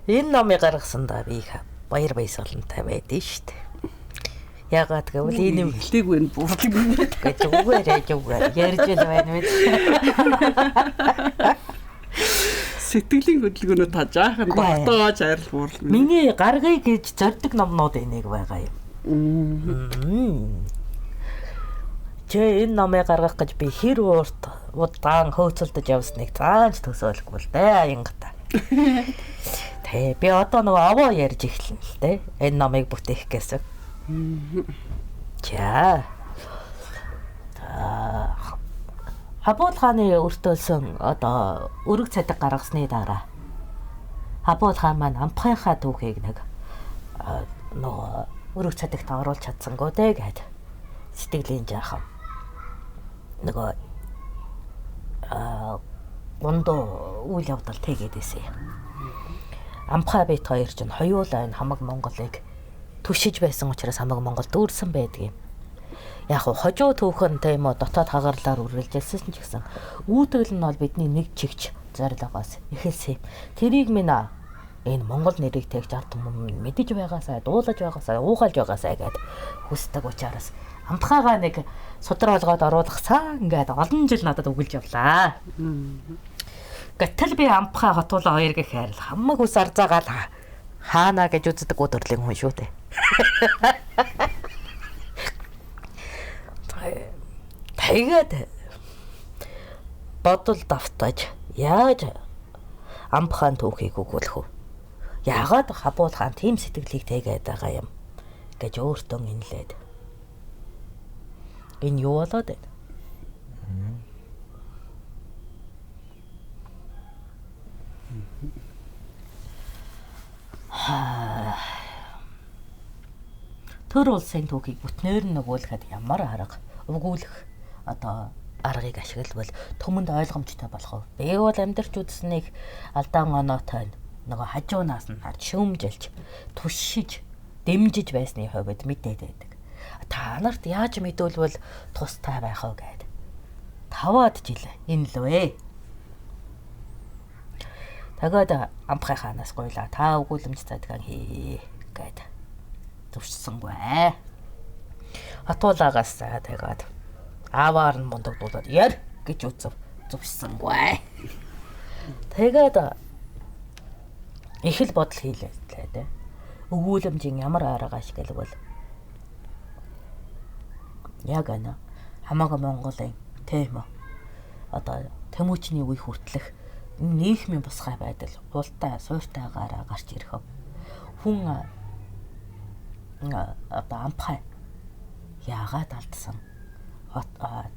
Энэ номыг гаргасандаа би их баяр баясгалантай байдэн шүү дээ. Ягаад гэвэл энэ юм хэлээгүй энэ буурл юм гэж үгээр үгээр ярьж л байна мэд. Сэтгэлийн хөдөлгөөнөө та жаахан тогтоож арил буурл. Миний гаргыг гэж зорддог номнууд энийг байгаа юм. Чи энэ номыг гаргах гэж би хэр урт удаан хөөцөлдөж явсныг заанч төсөөлөхгүй л дээ аянгата. Тэ би одоо нөгөө овоо ярьж эхэлнэ л дээ. Энэ номыг бүтээх гэсэн. За. Хабуул хааны өртөөлсөн одоо өрөг цадаг гаргасны дараа Хабуул хаан маань Ампхайнхаа түүхийг нэг нөгөө өрөг цадагт оруулж чадсангүй дээ гэд сэтгэлийн жаахан нөгөө гондоо үйл явдал тэгээд исэн юм. Ампхай бит хоёр чинь хоёулаа энэ хамаг Монголыг түшиж байсан учраас хамаг Монгол дүүрсэн байдаг юм. Яг хожуу түүхэн тийм үү дотоод хагарлаар үргэлжилсэн ч гэсэн үүтгэл нь бол бидний нэг чигч зорилгоос эхэлсэн юм. Тэрийг минь энэ Монгол нэрийг тэгж ард түмэн мэдэж байгаасаа, дуулаж байгаасаа, уугаалж байгаасаа гэд хүсдэг учраас Ампхайгаа нэг судар болгоод оруулахсан ингээд олон жил надад өгүүлж явлаа. Гэтэл би Ампхай Хотуулаа хоёр гэх хайрл хамаг ус арзаагаал хаана гэж үздэг өдөрлөн хүн шүү дээ. Тэгээд бодол давтаж яаж Ампхаан түүхийг өгүүлэх вэ? Яагаад Хабуул хаан тийм сэтгэлийг тэгээд байгаа юм гэж өөртөө инлээд. Энэ юу болоод байна? Төр улсын түүхийг бүтнээр нь өгүүлэхэд ямар арга өгүүлэх одоо аргыг ашиглавал түмэнд ойлгомжтой болох вэ? Би бол амьдарч үзсэнийг алдаан оноотой нөгөө хажуунаас нь харж шүүмжилж түшиж дэмжиж байсны хувьд мэдээд байдаг. Та нарт яаж мэдүүлвэл тустай байх вэ гэд. 5-аад жил энэ л вэ. Тэгээд Ампхай хаанаас гуйлаа. Та өгүүлэмж цадгаан хий гэд зөвшөөрсөнгүй. Хатуулагаас тэгээд ааваар нь мундагдуулаад яар гэж үзв зөвшөөрсөнгүй. Тэгээд их л бодол хийлээ дээ. Өгүүлэмжийн ямар арга ашиглавал яг ана хамаагүй Монголын тийм үү одоо Тэмүүчний үе хүртэлх нийгмийн бусгай байдал хултай сууртайгаараа гарч ирэх. Хүн одоо Ампхай яагаад алдсан?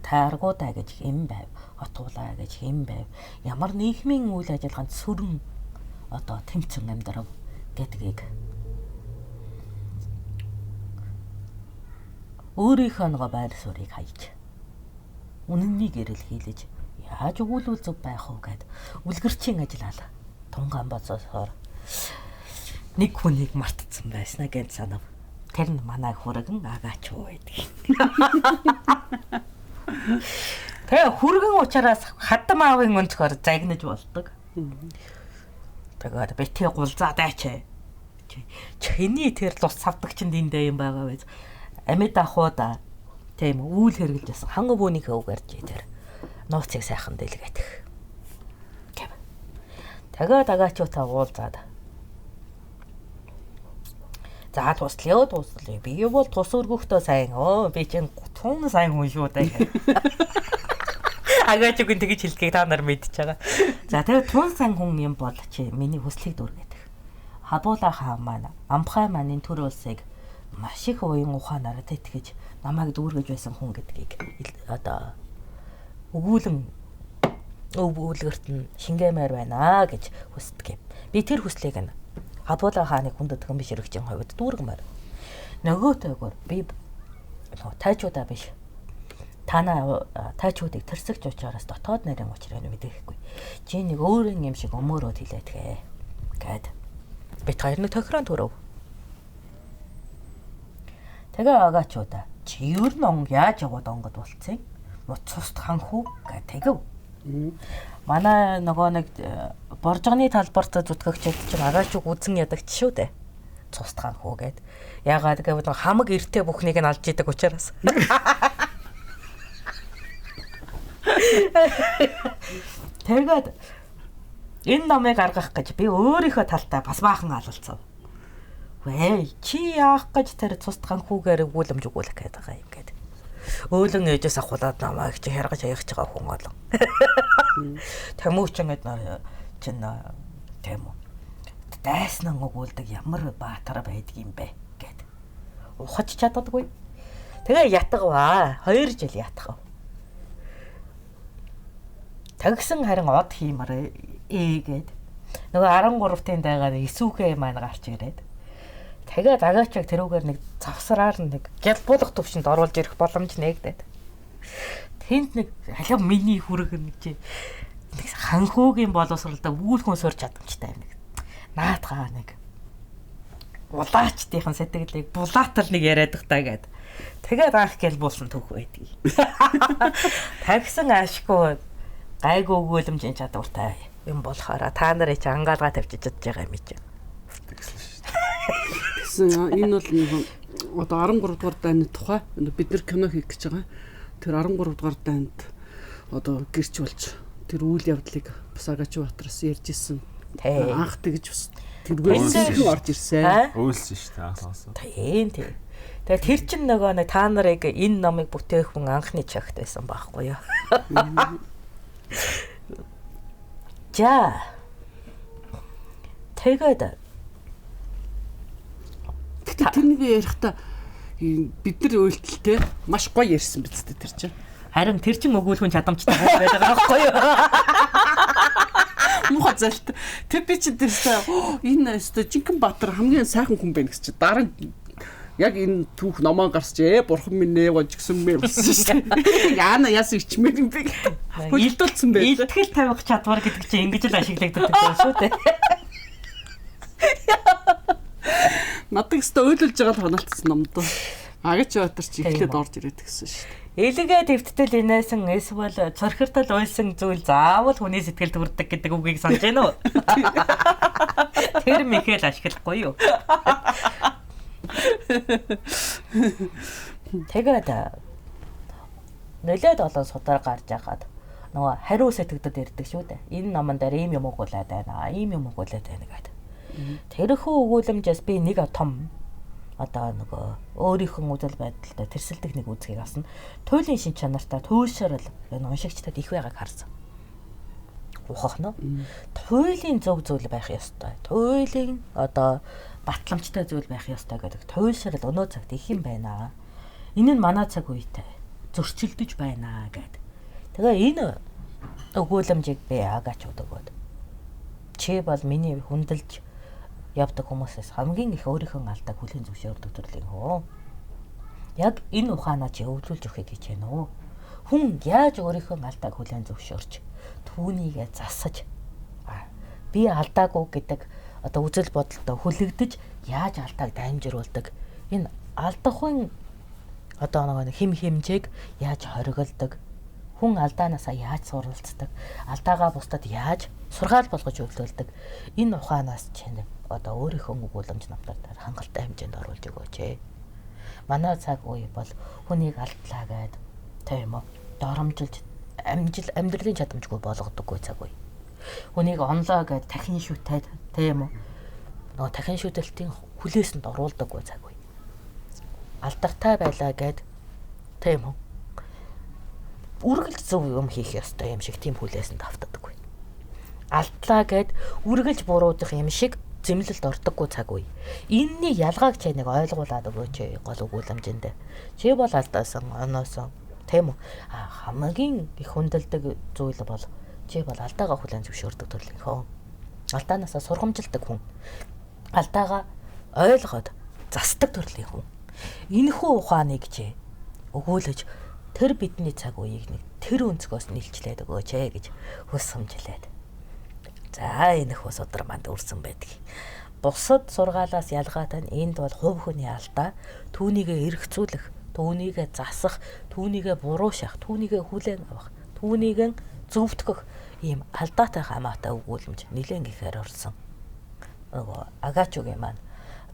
Тааргуудаа гэж хэм байв, Хотуулаа гэж хэм байв. Ямар нийгмийн үйл ажиллагаанд сүрэн одоо тэмцэн амьдрав гэдгийг өөрийнхөө нөгөө байр суурийг хайж үнэнний гэрэл хийлэж яаж өгүүлвэл зөв байх вэ гэд үлгэрчийн ажил хаал тунгаан бодсоор нэг хүнийг мартцсан байснаа гэж санав. Тэр нь манай хүргэн агаач уу байдаг. Тэгээ хүргэн учраас хадам аавын өнцгөр загнаж болдог. Тэгээд бити гулзаадаач. Чиний тэр лус савдаг чинь эндээ юм байгаа байж. Амьд ахууда тийм үйл хэрглэж байсан. Ханган бүүнийхээ үг арж тэр нууцыг сайхан дэлгэтэх. Гэв. Тэгээд агаачуудаа уулзаад. За туслая туслая. Би бол тус өргөхдөө сайн. Өө би чинь тун сайн хүн шүү дээ. Агаачугийн тэгж хэлдгийг та нар мэдчихэж байгаа. За тэгээд тун сайн хүн юм бол чи миний хүслийг дүүргээд. Хабуулаа хаан маань Ампхай маань энэ төр улсыг маш их уян ухаанаараа тэтгэж намайг дүүргэж байсан хүн гэдгийг одоо өгүүлэн өвгүүлгэрт нь шингээмээр байна гэж хүсдэг юм. Би тэр хүслийг нь Хабуулаа хааныг хүндэтгэн биш эрэгчийн хувьд дүүргэмээр. Нөгөөтэйгөр би тайчуудаа биш. Танаа тайчуудыг тэрсэгч учраас дотоод нарийн учрыг мэдэхгүй. Чи нэг өөрийн юм шиг өмөөрөөд хэлээдгээ гэд. Бит хоёр нэг тохирон төрөв. Тэгээ агаачуудаа чи ер нь он яаж яваад онгод болцсон? Мут цуст ханхүү гэд тэгв. Манай нөгөө нэг боржгоны талбарт зүтгэгчид чинь агаачуг үзэн ядагч шүү дээ. Цустгаан хүү гээд. Яагаад гэвэл хамаг эртээ бүхнийг нь алж идэг учраас. Тэгээд энэ номыг гаргах гэж би өөрийнхөө талтай бас баахан алалцав. Вэ чи яах гэж тэр цустгаан хүүгээр өгүүлэмж өгүүлэх гээд байгаа юм гээд. Өөлөн ээжээс ахуулаад намайг чи харгаж аягч байгаа хүн олон. Тэмүүчин гээд чинь тийм үү. Дайснан өгүүлдэг ямар баатар байдгийм бэ гэд. Ухаж чаддаггүй. Тэгээ ятгаваа. 2 жил ятгав. Тагсан харин од хиймэр ээгээд нөгөө 13-ын дайгаар эсүүхээ маань гарч ирээд тэгээд агаачаг тэрүүгээр нэг завсраар нэг гялбуулах төвшөнд оруулж ирэх боломж нээгдээд. Тэнд нэг халиа миний хүрэг нэг чи нэг ханхүүгийн боловсралдаа үүлхэн сурч чадамжтай нэг наадгаа нэг улаачдын сэтгэлийг булаатал нэг яриад та гээд. Тэгээд анх гялбуулсан түүх байдгийг. Тагсан ашгүй гайгүй өгүүлэмжийн чадвартай юм болохоор та нарыг чи ангаалгаа тавьчих чадж байгаа юм чи. Тэгсэн шүү дээ. Тэгсэн энэ бол нэг одоо 13 дугаар дайны тухай бид нар кино хийх гэж байгаа. Тэр 13 дугаар дайнд одоо гэрч болж тэр үйл явдлыг бас Агачи Баатараас ярьж исэн. Анх тэгж бас тэргээр орж ирсэн. Үйлсэн шүү дээ анх сонсоо. Тийм тийм. Тэгээд тэр чин нөгөө нэг та нарыг энэ номыг бүтээх хүн анхны чагт байсан байхгүй юу? За. Тэгээд тэрнийг ярихдаа бид нар уйлталтэй маш гоё ярьсан биз дээ тэр чинь. Харин тэр чин өгүүлэх хүн чадамжтай байдаг байхгүй юу? Муухай залт. Тэр би чинь тэрсээ энэ өстө жинхэнэ Баатар хамгийн сайхан хүн байна гэж чи дараа нь яг энэ түүх номоо гарч бурхан минь ээ гожгсон мэ болсон шүү дээ. Яана яасан ичмээр юм бэ гэдэг. Хөлдөлцсөн байх. Илтгэл тавих чадвар гэдэг чинь ингэж л ашиглагддаг юм шүү дээ. Надад өстө ойлуулж байгаа л хоноолцсон ном доо. Агач Баатар чи эхлээд орж ирээд гисэн шүү дээ. Элгээ твттэл инээсэн эсвэл цорхиртал уйлсан зүйл заавал хүний сэтгэлд хүрдэг гэдэг үгийг санаж байна уу? Тэр мэхэл ашиглахгүй юу? Тэгээд нөлөөд олон судар гарч яхад нөгөө хариу сэтгэгдэд ирдэг шүү дээ. Энэ номон дээр ийм юм өгүүлээд байна. Ийм юм өгүүлээд байна гэдэг. Тэрхүү өгүүлэмжээс би нэг том одоо нөгөө өөрийнхөө үзэл байдалтай тэрсэлдэх нэг үзгийг авсан. Туйлын шин чанартай туйлшрал энэ уншигчдад их байгааг харсан. Ухах нь. Туйлын зөв зүйл байх ёстой. Туйлын одоо батламжтай зүйл байх ёстой гэдэг туйлшрал өнөө цагт их юм байна. Энэ нь манай цаг үетэй зөрчилдөж байна гэд. Тэгээ энэ өгүүлэмжийг би агаач өгөөд. Чи бол миний хүндэлж явдаг хүмүүсээс хамгийн их өөрийнхөө алдааг хүлээн зөвшөөрдөг төрлийн хөө. Яг энэ ухаанаа чи өвлүүлж өгөхийг гэж байна уу? Хүн яаж өөрийнхөө алдааг хүлээн зөвшөөрч түүнийгээ засаж би алдаагүй гэдэг одоо үзэл бодолтой хүлэгдэж яаж алдааг дамжруулдаг. Энэ алдахын одоо нэг хим хэмжээг яаж хориглодог. Хүн алдаанаасаа яаж суралцдаг. Алдаагаа бусдад яаж сургаал болгож өвлүүлдэг. Энэ ухаанаас чинь одоо өөрийнхөө өгүүлэмж намтар хангалттай хэмжээнд оруулж өгөөч. Манай цаг үе бол хүнийг алдлаа гэд тийм үү доромжилж амьдралын чадамжгүй болгодоггүй цаг үе. Хүнийг онлоо гэд дахин шүтээд тийм үү нөгөө дахин шүтэлтийн хүлээсэнд оруулдаггүй цаг үе. Алдартай байлаа гэд тийм үү үргэлж зөв юм хийх ёстой юм шиг тийм хүлээсэнд автдаггүй. Алдлаа гэд үргэлж буруудах юм шиг зэмлэлд ордоггүй цаг үе. Энэний ялгааг чи нэг ойлгуулад өгөөч гол өгүүлэмжэнд. Чи бол алдаасан, оноосон, тийм үү? Хамгийн их хүндэлдэг зүйл бол чи бол алдаагаа хүлээн зөвшөөрдөг төрлийн хүн. Алдаанаасаа сургамжилдаг хүн. Алдаагаа ойлгоод засдаг төрлийн хүн. Энэхүү ухааныг чи өгөөлөж тэр бидний цаг үеийг нэг тэр өнцгөөс нийлчлээд өгөөч ээ гэж хүсэмжлээд. За энэхүү судар манд үрсэн байдаг. Бусад сургаалаас ялгаатай нь энд бол хувь хүний алдаа, түүнийгээ эргцүүлэх, түүнийгээ засах, түүнийгээ буруу шах, түүнийгээ хүлээн авах, түүнийг Зөвтгөх ийм алдаатай хамаатай өгүүлэмж нэлээд ихээр орсон. Нөгөө Агачугийн маань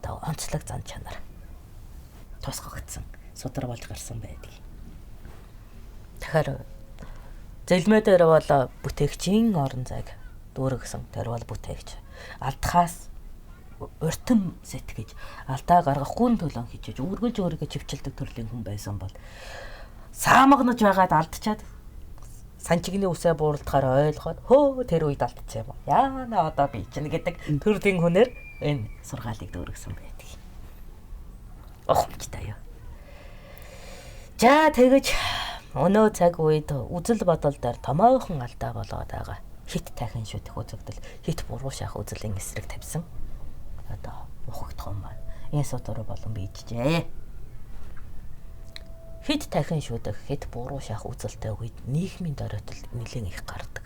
одоо онцлог зан чанар тусгагдсан, судар болж гарсан байдаг. Тэгэхээр зэлмээ дээр бол бүтээгчийн орон зайг дүүргэсэн. Тэр бол бүтээгч. Алдахаас уртам сэтгэж, алдаа гаргахгүй төлөө хичээж, үргэлж өөрийгөө чивчилдэг төрлийн хүн байсан бол саамгнаж байгаад алдчаад санчигны үсээ бууралдахаар ойлгоод хөө тэр үед алдчихсан юм уу? Яана одоо би чинь гэдэг төрлийн хүнээр энэ сургаалыг дүүргэсэн байдаг. Ухамжтай юу. За тэгэж өнөө цаг үед үзэл бодол дээр томоохон алдаа болоод байгаа. Хит тахин шүтэх үзэгдэл, хит буруу шах үзлийн эсрэг тавьсан. Одоо ухагдах юм байна. Энэ судар болон бийжжээ. Хит тахин шүтэх, хит буруу шах үзэлтэй үед нийгмийн доройтол нэлээд их гардаг.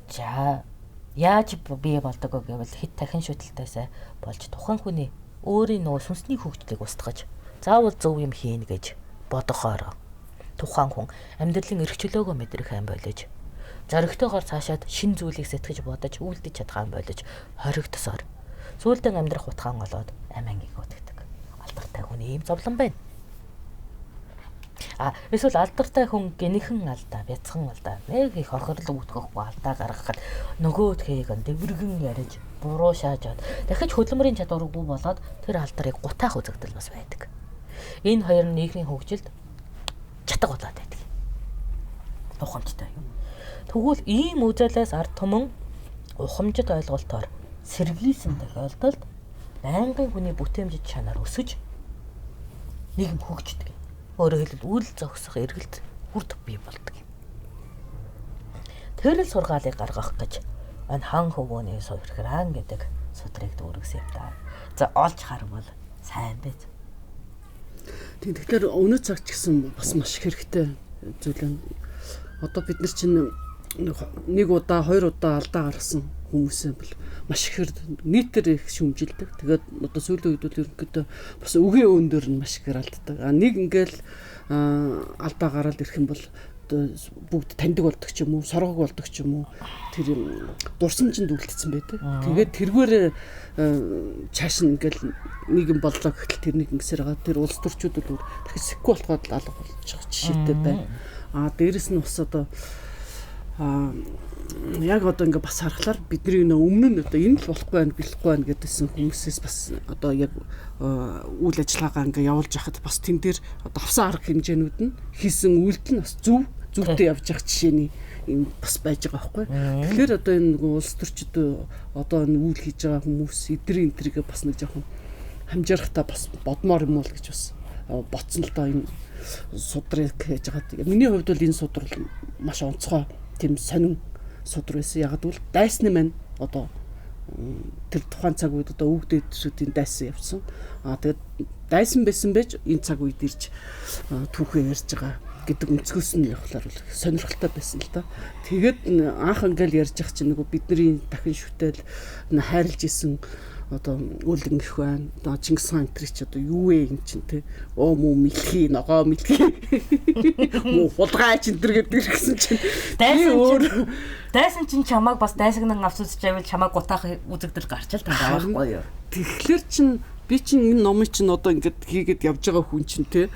За яаж бий болдог вэ гэвэл хит тахин шүтэлтээсээ болж тухайн хүний өөрийн нөгөө сүнсний хөгжлийг устгаж заавал зөв юм хийнэ гэж бодохоор тухайн хүн амьдралын эрх чөлөөгөө мэдрэх юм болиж зоригтойгоор цаашаад шин зүйлийг сэтгэж бодож үйлдэж чадах юм болиж хоригдсоор сүүлдэн амьдрах утгаан олоод амь ангийг өгдөг. Алдартай хүн ийм зовлон байна. А эсвэл алдартай хүн гинхэн алдаа, бяцхан алдаа, нэг их хохирол үүтгэхгүй алдаа гаргахад нөгөөдхийг дэвргэн ярьж, буруу шаажаад дахиж хөдөлмөрийн чадваргүй болоод тэр алдрыг гутаах үзэгдэл бас байдаг. Энэ хоёр нь нийгмийн хөгжилд чатга болоод байдаг. Ухамжтай юм. Тэгвэл ийм үзэлээс ард түмэн ухамжит ойлголтоор сэргийлсэн тохиолдолд байнгын хүний бүтээмжит чанар өсөж нийгэм хөгждөг. Өөрөөр хэлбэл үйл зогсох эргэлт хүрд бий болдог юм. Тэр л сургаалыг гаргах гэж энэ хан хөвөөний суурхраан гэдэг судрыг дүүргэсэн юм да. За олж харвал сайн биз. Тийм, тэгэхээр өнөө цаг ч гэсэн бас маш хэрэгтэй зүйл юм. Одоо бид нар чинь нэг удаа, хоёр удаа алдаа гаргасан хүмүүс юм бол маш ихээр нийтээр их шүмжилдэг. Тэгээд одоо сүүлийн үед бол ерөнхийдөө бас үгийн өн дээр нь маш ихээр алддаг. А нэг ингээл алдаа гараад ирэх юм бол одоо бүгд таньдаг болдог ч юм уу, соргог болдог ч юм уу, тэр дурсамжинд үлдсэн байдаг. Тэгээд тэргээр чааш нь ингээл нэг юм боллоо гэхэл тэр нэг ингэсээр байгаа. Тэр улс төрчүүд бол дахиж сэхгүй болоход л алга болж байгаа жишээтэй байна. А дээрэс нь бас одоо яг одоо ингээ бас харахаар бидний өмнө нь одоо энэ л болохгүй байх, бэлэхгүй байх гэдсэн хүмүүсээс бас одоо яг үйл ажиллагаагаа ингээ явуулж яхад бас тэн дээр одоо авсан арга хэмжээнүүд нь хийсэн үйлдэл нь бас зөв зөвтэй явж явах жишээний юм бас байж байгаа байхгүй. Тэгэхээр одоо энэ нөгөө улс төрчид одоо энэ үйл хийж байгаа хүмүүс эдрийн энтрийгээ бас нэг жоохон хамжаархтаа бас бодмоор юм уу гэж бас ботсон л доо энэ судрыг хийж байгаа. Миний хувьд бол энэ судар маш онцгой тийм сонин судар байсан. Яг гэвэл дайсны маань одоо тэр тухайн цаг үед одоо өвгдөөдсүүдийн дайсан явсан. Аа тэгээд дайсан байсан байж энэ цаг үед ирж түүхээ ярьж байгаа гэдэг өнцгөөс нь явахлаар бол сонирхолтой байсан л да. Тэгээд анх ингээл ярьж явах чинь нөгөө бидний дахин шүтэл хайрлж исэн одоо үл ингэх байна. Одоо Чингис хаан энэ чи одоо юу вэ юм чинь те. Оо муу мэлхий, ногоо мэлхий. Муу хулгайч энэ төр гэдэг гэсэн чинь дайсан чинь чамааг бас дайсагнан авсууч байвал чамааг гутаах үзэгдэл гарч л байгаа байхгүй юу. Тэгэхээр чин би чин энэ номыг чин одоо ингээд хийгээд явж байгаа хүн чин те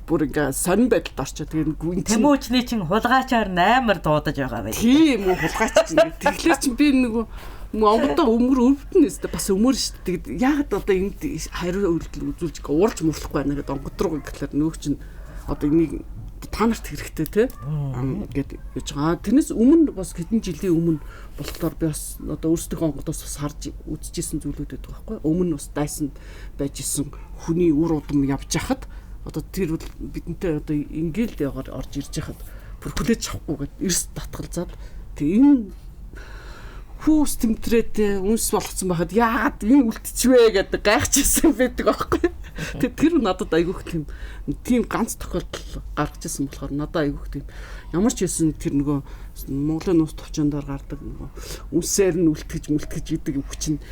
бүр ингээ сонин байдалд орчоо. Тэгээ гүн Тэмүүчний чин хулгайчаар амар дуудаж байгаа байх. Тийм үү хулгайч чинь. Тэгэхээр чин би нөгөө онгодоо өмөр өвдөн нэстэ бас өмөр шүү дээ. Тэгээд яагаад одоо энд хариу үйлдэл үзүүлж уурж мурлахгүй байна гэдээ онгод руу гэхлээр нөгөө чин одоо энийг та нарт хэрэгтэй те гэд гэж байгаа. Тэрнээс өмнө бас хэдэн жилийн өмнө болохоор би бас одоо өөрсдийнхөө онгодоос бас харж үзчихсэн зүйлүүд байдаг байхгүй. Өмнө бас дайсанд байж исэн хүний үр удам явж хахад одоо тэр бол бидэнтэй одоо ингээл яваар орж ирж хахад бүр хүлээж авахгүй гэд эрс татгалзаад тэг энэ хүүс тэмтрээтэй үнс болгоцсон байхад яагаад энэ үлдчихвэ гэдэг гайхчихсан байдаг байхгүй. Тэгээ тэр надад айгүйх тийм ганц тохиолдол гаргаж ирсэн болохоор надад айгүйх тийм ямар ч байсан тэр нөгөө Монголын нууц товчондоор гардаг нөгөө үнсээр нь үлтгэж мүлтгэж гэдэг үг чинь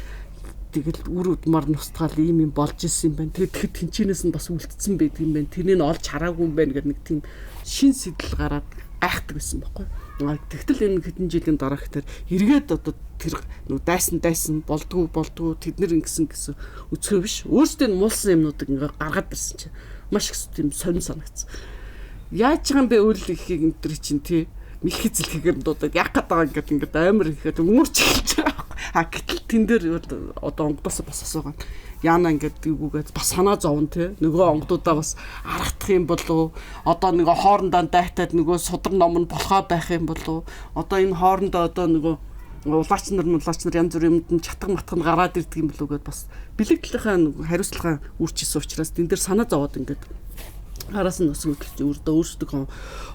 тэгэл үр удмаар нустгаал ийм юм болж исэн юм байна. Тэгээд тэгэхэд тэнчэнээс нь бас үлдсэн байдаг юм байна. Тэрнийг нь олж хараагүй юм байна гэдэг нэг тийм шин сэтэл гараад гайхдаг байсан байхгүй. Тэгтэл энэ хэдэн жилийн дараах тэр эргээд одоо тэр нүү дайсан болдгоо тэд нэр ингэсэн гэсэн үцхөө биш. Өөрсдөө нь муулсан юмнуудыг ингээ гаргаад ирсэн чинь маш их тийм сонин санагдсан. Яаж байгаа юм бэ үйл ихийг энэ төр чинь тий мэлхий зэлхэгээр дуудаад яах гээд байгаа ингээд ингээд амар ихэд өмөрч эхэлж байгаа. А гэтэл тэн дээр одоо онгодоос бас асуугаад яана ингээд гүгээд бас санаа зовно те нөгөө онгодуудаа бас аргадах юм болов одоо нөгөө хоорондоо дайтаад нөгөө судар ном нь болохоо байх юм болов одоо энэ хоорондоо одоо нөгөө улаач нар янз бүрийн юмд нь чатга матга нь гараад ирдэг юм болов гэдээ бас бэлэг талынхаа нөгөө хариуцлагаа үүрчээсэн учраас тэн дээр санаа зовоод ингээд араас нь бас хөдөлж өөрсдөө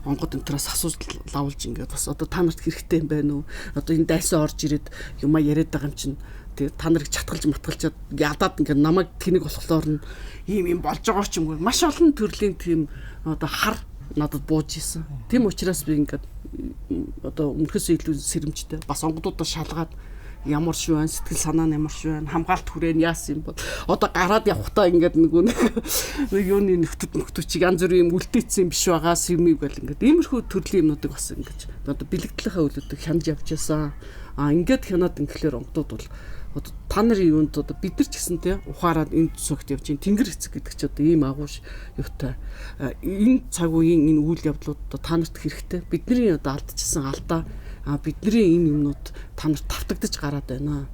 онгод энтерээс асууж лавлж ингээд бас одоо та нарт хэрэгтэй юм байна уу? Одоо энэ дайсан орж ирээд юмаа яриад байгаа юм чинь тэгээ та нарыг чатгалж матгалчаад ядаад ингээд намайг тэнэг болохоор нь ийм юм болж байгаа ч юм уу. Маш олон төрлийн тийм одоо хар надад бууж исэн. Тийм учраас би ингээд одоо өмнөхөөс илүү сэрэмжтэй бас онгодуудаа шалгаад ямар шүү байна, сэтгэл санаа нь ямар шүү байна, хамгаалт хүрээ нь яасан юм бол одоо гараад явхдаа ингээд нөгөө нэг юуны нөхдүүд чиг янз бүрийн юм үлдээсэн юм биш байгаас юм гэл ингээд иймэрхүү төрлийн юмнуудыг бас ингээд одоо бэлэгдлийнхаа үйлүүдийг хянаж явж байсан. А ингээд хянаад ингэлээр онгодууд бол одоо та нарын юунд одоо бид нар ч гэсэн те ухаарад энэ цогт явж чинь тэнгэр эцэг гэдэг чи одоо ийм агууш юутай энэ цаг үеийн энэ үйл явдлууд одоо та нарт хэрэгтэй. Бидний одоо алдчихсан алдаа бидний энэ юмнууд та нарт тавтагдаж гараад байна.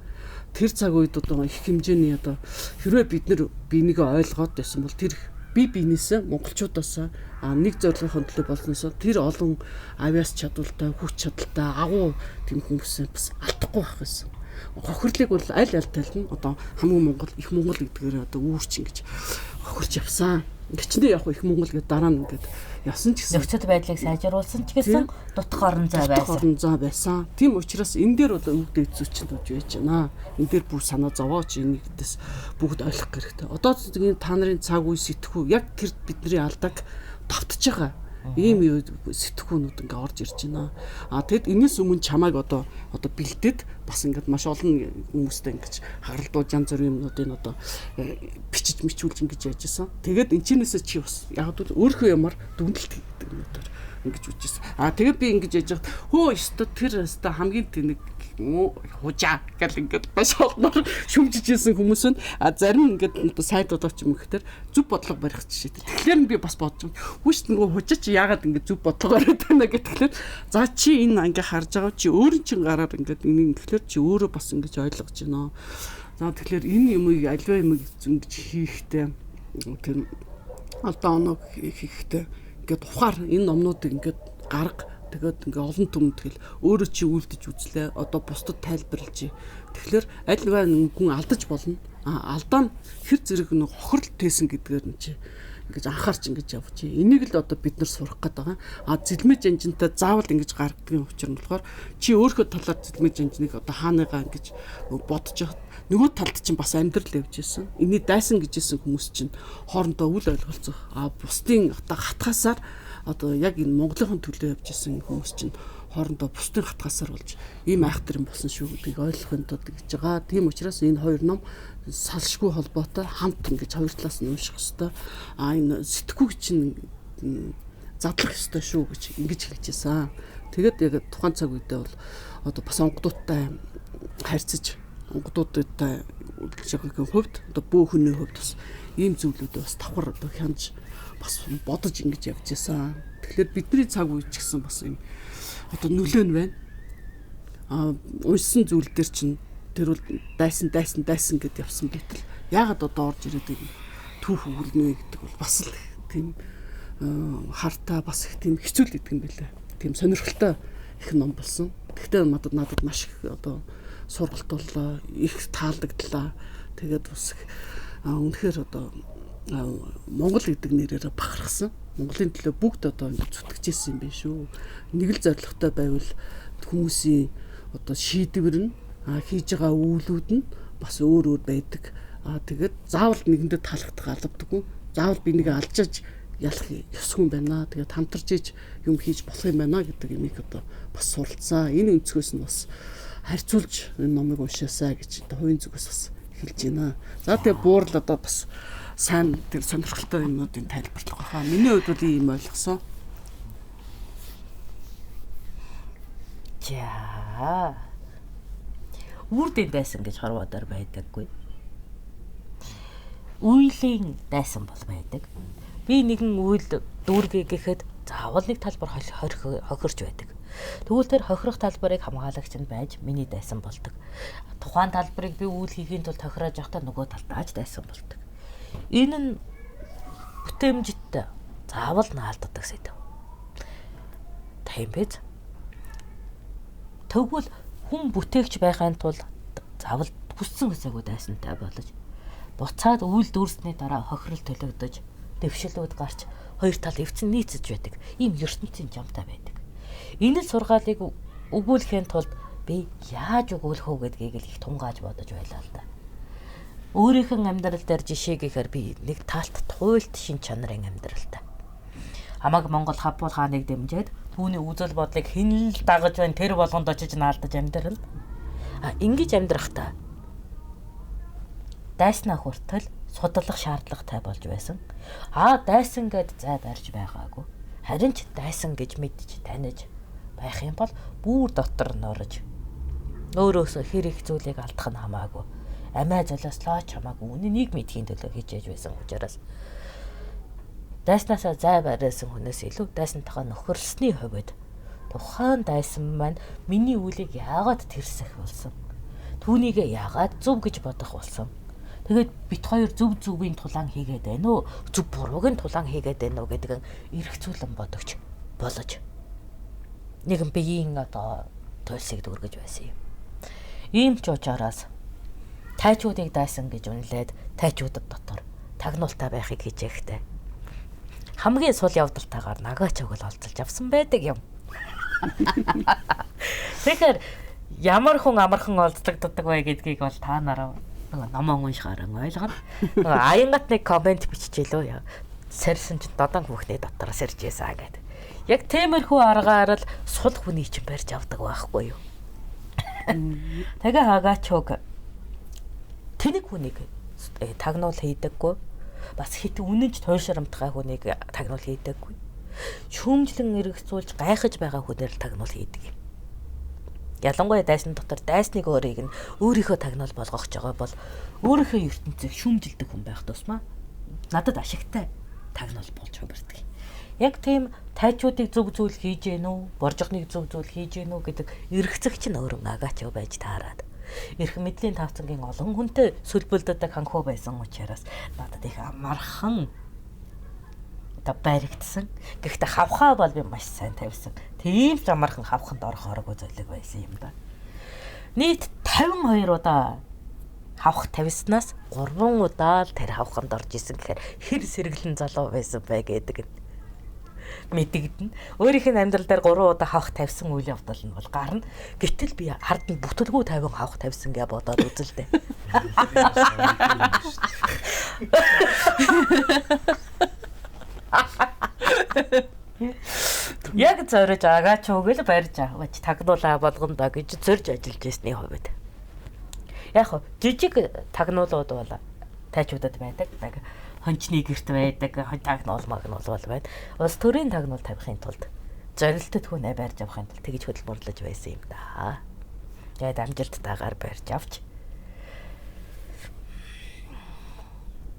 Тэр цаг үед одоо их хэмжээний одоо хэрвээ бид нар биенийгээ ойлгоод байсан бол тэр бие биенээсээ монголчуудаас нэг зорилгын төлөө болсноосоо тэр олон авиас чадвалтай, хүч чадалтай, агуу тийм хүмүүсээ бас алдахгүй байх байсан. Хохирлыг бол аль аль тал нь одоо хамгийн Монгол, их Монгол гэдгээр одоо үүрч ингэж хохирч явсан. Гэчнээ яг их Монгол гэдэг дараа нь ингээд явсан ч гэсэн нөхцөл байдлыг сайжруулсан ч гэсэн дутх орон зай байсан. Орон зай байсан. Тийм учраас энэ дээр бол өвгдөө эзүүч нь байж байна. Энэ дээр бүр санаа зовооч энийг дэс бүгд ойлгох хэрэгтэй. Одоо энэ та нарын цаг үе сэтгхүү яг тэр бидний алдааг давтж байгаа. Ийм сэтгхүүнүүд ингээ орж ирж байна. А тэгэд энэс өмнө чамайг одоо бэлдээд бас ингээд маш олон хүмүүстэй ингэж харалдуулж янз бүрийн юмнуудыг одоо бичиж мичүүлж ингэж яаж исэн. Тэгээд энэчнээсээ чи бас яг л өөрхөө ямар дүгнэлт хийдэг юмнуудаар ингэж үжижсэн. А тэгээд би ингэж яаж яхад хөө өстө тэр өстө хамгийн тэнэг хужаа гэл ингээд маш олноор шүмжижсэн хүмүүс нь а зарим ингээд одоо сайтуудаа ч юм гэхтэр зөв бодлого барих жишээтэй. Тэгэхээр би бас бодож байгаа. Хүүш нөгөө хужаа чи яагаад ингээд зөв бодлого бариад байна гэхлээр за чи энэ ингээ харж байгаа чи өөрийн чин гараар ингээд энийг гэхлээр чи өөрөө бас ингэж ойлгож байна. За тэгэхээр энэ юмыг аливаа юмыг ингэж хийхдээ тэр алдаа оног хийхдээ ингээд ухаар энэ номнуудыг ингээд гарга тэгээд ингээ олон түмэнд тэгэл өөрөө чи үлдэж үзлээ одоо бусдад тайлбарлаж. Тэгэхээр аль нэг хүн алдаж болно. А алдаа нь хэр зэрэг нэг хохирол тээсэн гэдгээр нь чи ингэж анхаарч ингэж явж. Энийг л одоо бид нар сурах гээд байгаа. А зэлмэж анжинтай заавал ингэж гаргадгийн учир нь болохоор чи өөрийнхөө талаар зэлмэж анжиныг одоо хааныгаа ингэж бодож явах. Нөгөө талд чинь бас амьдрал явж исэн. Эний дайсан гэж исэн хүмүүс чинь хоорондоо үл ойлголцох. А бусдын одоо хатгаасаар одоо яг энэ Монголын төлөө явж исэн хүмүүс чинь хоорондоо бусдын хатгаасаар болж ийм айхтар юм болсон шүү гэдгийг ойлгохын тулд гэж байгаа. Тийм учраас энэ хоёр ном салшгүй холбоотой хамт ингэж хоёр талаас нь унших ёстой. А энэ сэтгүүг чинь задлах ёстой шүү гэж ингэж хэлж байсан. Тэгээд яг тухайн цаг үедээ бол одоо бас онгодуудтай харьцаж онгодуудтай үлдэж байгаагийн хувьд одоо бөөхний хувьд бас ийм зүйлүүдээ бас давхар одоо хянаж бас бодож ингэж явж байсан. Тэгэхээр бидний цаг үе ч гэсэн бас ийм одоо нөлөө нь байна. А уншсан зүйл дээр чинь тэр бол дайсан гэд явсан байтал яагаад одоо орж ирээд ийм түүх өгүүлнэ вэ гэдэг бол бас л тийм хартаа бас их тийм хэцүү л гэдэг юм байлаа. Тийм сонирхолтой их ном болсон. Гэхдээ надад маш их одоо сургалт боллоо, их таалагдлаа. Тэгээд бас үнэхээр одоо Монгол гэдэг нэрээр бахархсан. Монголын төлөө бүгд одоо ингэж зүтгэжсэн юм байна шүү. Нэг л зорилготой байвал хүмүүсийн одоо шийдвэр нь хийж байгаа үйлүүд нь бас өөр өөр байдаг. Тэгээд заавал нэгэндээ таалагдах албадаггүй. Заавал би нэг алжаж ялах ёсгүй юм байна. Тэгээд хамтарч иж юм хийж болох юм байна гэдэг юмыг одоо бас суралцсан. Энэ өнцгөөс нь бас харьцуулж энэ номыг уншаасаа гэж одоо хувийн зүгээс бас хэлж байна. За тэгээд буурал одоо бас сайн тэр сонирхолтой юмнуудын тайлбарлах байхаа. Миний хувьд бол ийм ойлгосон. За. Үрдийн дайсан гэж хорвоодор байдаггүй. Үйлийн дайсан бол байдаг. Би нэгэн үйл дүүргээ гэхэд заавал нэг талбар хохирч байдаг. Тэгвэл тэр хохирох талбарыг хамгаалагч нь байж миний дайсан болдог. Тухайн талбарыг би үйл хийхийн тулд хохироож явахдаа нөгөө талдаа ч дайсан болдог. Энэ нь бүтээмжтэй заавал наалддаг сэдэв. Тийм биз? Тэгвэл хүн бүтээгч байхын тулд заавал хүссэн хүсээгүй дайсантай болж буцаад үйл дүүрсний дараа хохирол төлөгдөж дэвшилүүд гарч хоёр тал эвцэн нийцэж байдаг. Ийм ертөнцийн жамтай байдаг. Энэ л сургаалыг өгүүлэхийн тулд би яаж өгүүлэх үү гэдгийг л их тунгааж бодож байлаа л да. Өөрийнх нь амьдрал дээр жишээ гэхээр би нэг талт туйлт шин чанарын амьдралтай. Хамаг Монгол Хаббуул хааныг дэмжиж түүний үзэл бодлыг хэн л дагаж байна тэр болгонд очиж наалдаж амьдрал. А ингэж амьдрахдаа дайснаа хүртэл судлах шаардлагатай болж байсан. А дайсан гэд зай барьж байгаагүй. Харин ч дайсан гэж мэдж таних байх юм бол бүр дотор нь орж өөрөөсөө хэр их зүйлийг алдах нь хамаагүй. Амиа золиослоо ч хамаагүй. Үнэнийг мэдхийн төлөө хичээж байсан учраас дайснаасаа зай бариасан хүнээс илүү дайсантайгаа нөхөрлсөний хувьд тухайн дайсан маань миний үйлийг яагаад тэрсэх болсон? Түүнийгээ яагаад зөв гэж бодох болсон? Тэгээд бит хоёр зөв зөвийн тулаан хийгээд байна уу? Зөв буруугийн тулаан хийгээд байна уу гэдэг нь эргцүүлэн бодогч болж нэгэн биеийн одоо туйлсыг дүүргэж байсан юм. Ийм ч учаараас тайчуудыг дайсан гэж үнэлээд тайчуудад дотор тагнуултай байхыг хичээхтэй. Хамгийн сул явдалтайгаар нагаач өгөл олзолж авсан байдаг юм. Тэгэхээр ямар хүн амархан олзлогддог вэ гэдгийг бол та нараа номон уншихаараа ойлгоно. Аянгат нэг комент биччихлээ. Сарьсан чинь додан хүүхний дотор сэрж ийсэн гэдэг. Яг тиймэрхүү аргаар л сул хүний чинь барьж авдаг байхгүй юу. Тэгээ хагаачуг тэнэг хүнийг тагнуул хийдэггүй. Бас хит үнэнч туйшрамтгай хүнийг тагнуул хийдэггүй. Шүүмжлэн эргэцүүлж гайхаж байгаа хүнээр л тагнуул хийдэг юм. Ялангуяа дайсан дотор дайсныг өөрийг нь өөрийнхөө тагнуул болгох гэж байгаа бол өөрийнхөө ертөнцийг шүүмжилдэг хүн байх тусмаа надад ашигтай тагнуул болж хувирдаг. Яг тийм тайчуудыг зөв зүйл хийж гэнэ үү, боржихныг зөв зүйл хийж гэнэ үү гэдэг эргэцэгч нь өөрөө агаач байж таарад. Эрх мэдлийн тавцангийн олон хүнтэй сүлбэлддэг ханхуу байсан учраас надад их амархан одоо баригдсан. Гэхдээ хавхаа бол би маш сайн тавьсан. Тийм ч амархан хавханд орохооргүй золиг байсан юм да. Нийт 52 удаа хавх тавьснаас 3 удаа л тэр хавханд орж исэн гэхээр хэр сэргэлэн залуу байсан бэ гэдэг нь мэдэгдэнэ. Өөрийнх нь амьдрал дээр 3 удаа хавх тавьсан үйл явдал нь бол гарна. Гэтэл би ард нь бүтэлгүй 50 хавх тавьсан гэж бодоод үзэлдэ. Яг зориж агаач үгэл барьж аваач тагнуулаа болгоно гэж зорж ажиллаж ирсний хувьд. Яг хөө жижиг тагнуулууд бол тайчуудад байдаг. Хончны гэрт байдаг, тагнуул магнуул бол байд. Улс төрийн тагнуул тавихын тулд зорилттой хүнээ барьж авахын тулд тэгж хөдөлмөрлөж байсан юм да. Тэгээд амжилттайгаар барьж авч.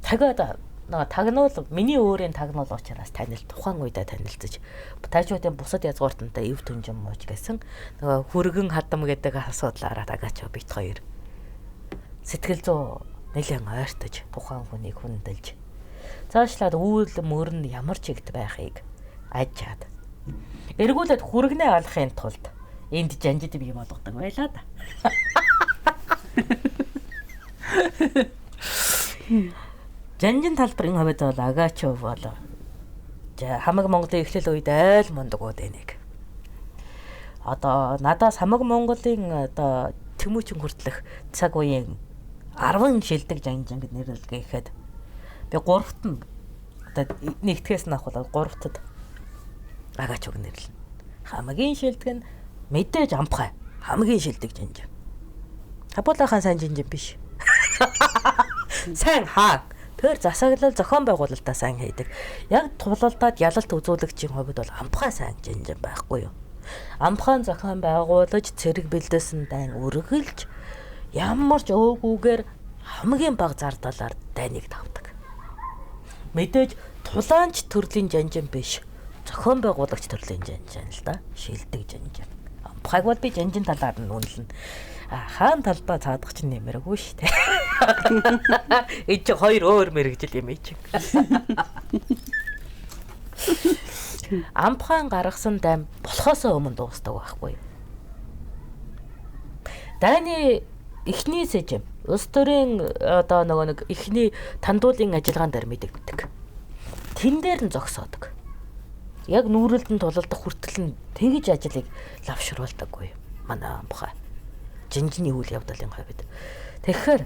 Тэгээд нөгөө тагнуул миний өөрийн тагнуул учраас танил тухайн үедээ танилцаж тайчуудын бусад язгууртантай эв түнжин мууч гэсэн нөгөө хүргэн хадам гэдэг асуудлаараа тагаач бит хоёр сэтгэл зүй нэлээд ойртож тухайн хүнийг хүндэлж цаашлаад үйл мөр нь ямар чигт байхыг ажаад эргүүлээд хүргэнээ алахын тулд энд жанжид бий болгодог байлаа да. Жанжин талбарын хувьд бол Агачов бол хамаг Монголын эхлэл үед айл мундагууд энийг. Одоо надаас хамаг Монголын одоо Тэмүүчин хүртэлх цаг үеийн 10 шилдэг жанжин гэд нэрлэдэг гэхэд би 3-т нь одоо нэгтгэхээс нь авах бол 3-тад Агачов нэрлэнэ. Хамгийн шилдэг нь мэдээж ампхай. Хамгийн шилдэг жанжин. Хабуулахаа сайн жанжин биш. Сайн хаа. Тэр засаглал зохион байгуулалтаа сайн хийдэг. Яг тулалдаад ялалт үзүүлэгчийн хувьд бол ампхай сайн жанжин байхгүй юу? Амбахан зохион байгуулаж цэрэг бэлдээсэн дайн үргэлж ямар ч өөгүүгээр хамгийн бага зардалаар дайныг тавдаг. Мэдээж тулаанч төрлийн жанжин биш. Зохион байгуулагч төрлийн жанжин л да. Шилдэг жанжин. Амбахайг бол би жанжин талаар нь үнэлнэ. Хаан талдаа цаадах чинь нэмэргүй шүү дээ. Энэ чинь хоёр өөр мэрэгжил юм чинь. Амбахан гаргасан дайм болохоос өмнө дуустдаг байхгүй. Дайны эхний сэжим улс төрийн одоо нөгөө нэг эхний тандуулын ажиллагаан дээр мэдэгддэг. Тэн дээр нь зогсоодог. Яг нүүрэлдэн тулалдах хүртэл нь тэгж ажлыг лавшруулдаггүй. Манай Амбахан. Жинжний үйл явдлын хувьд. Тэгэхээр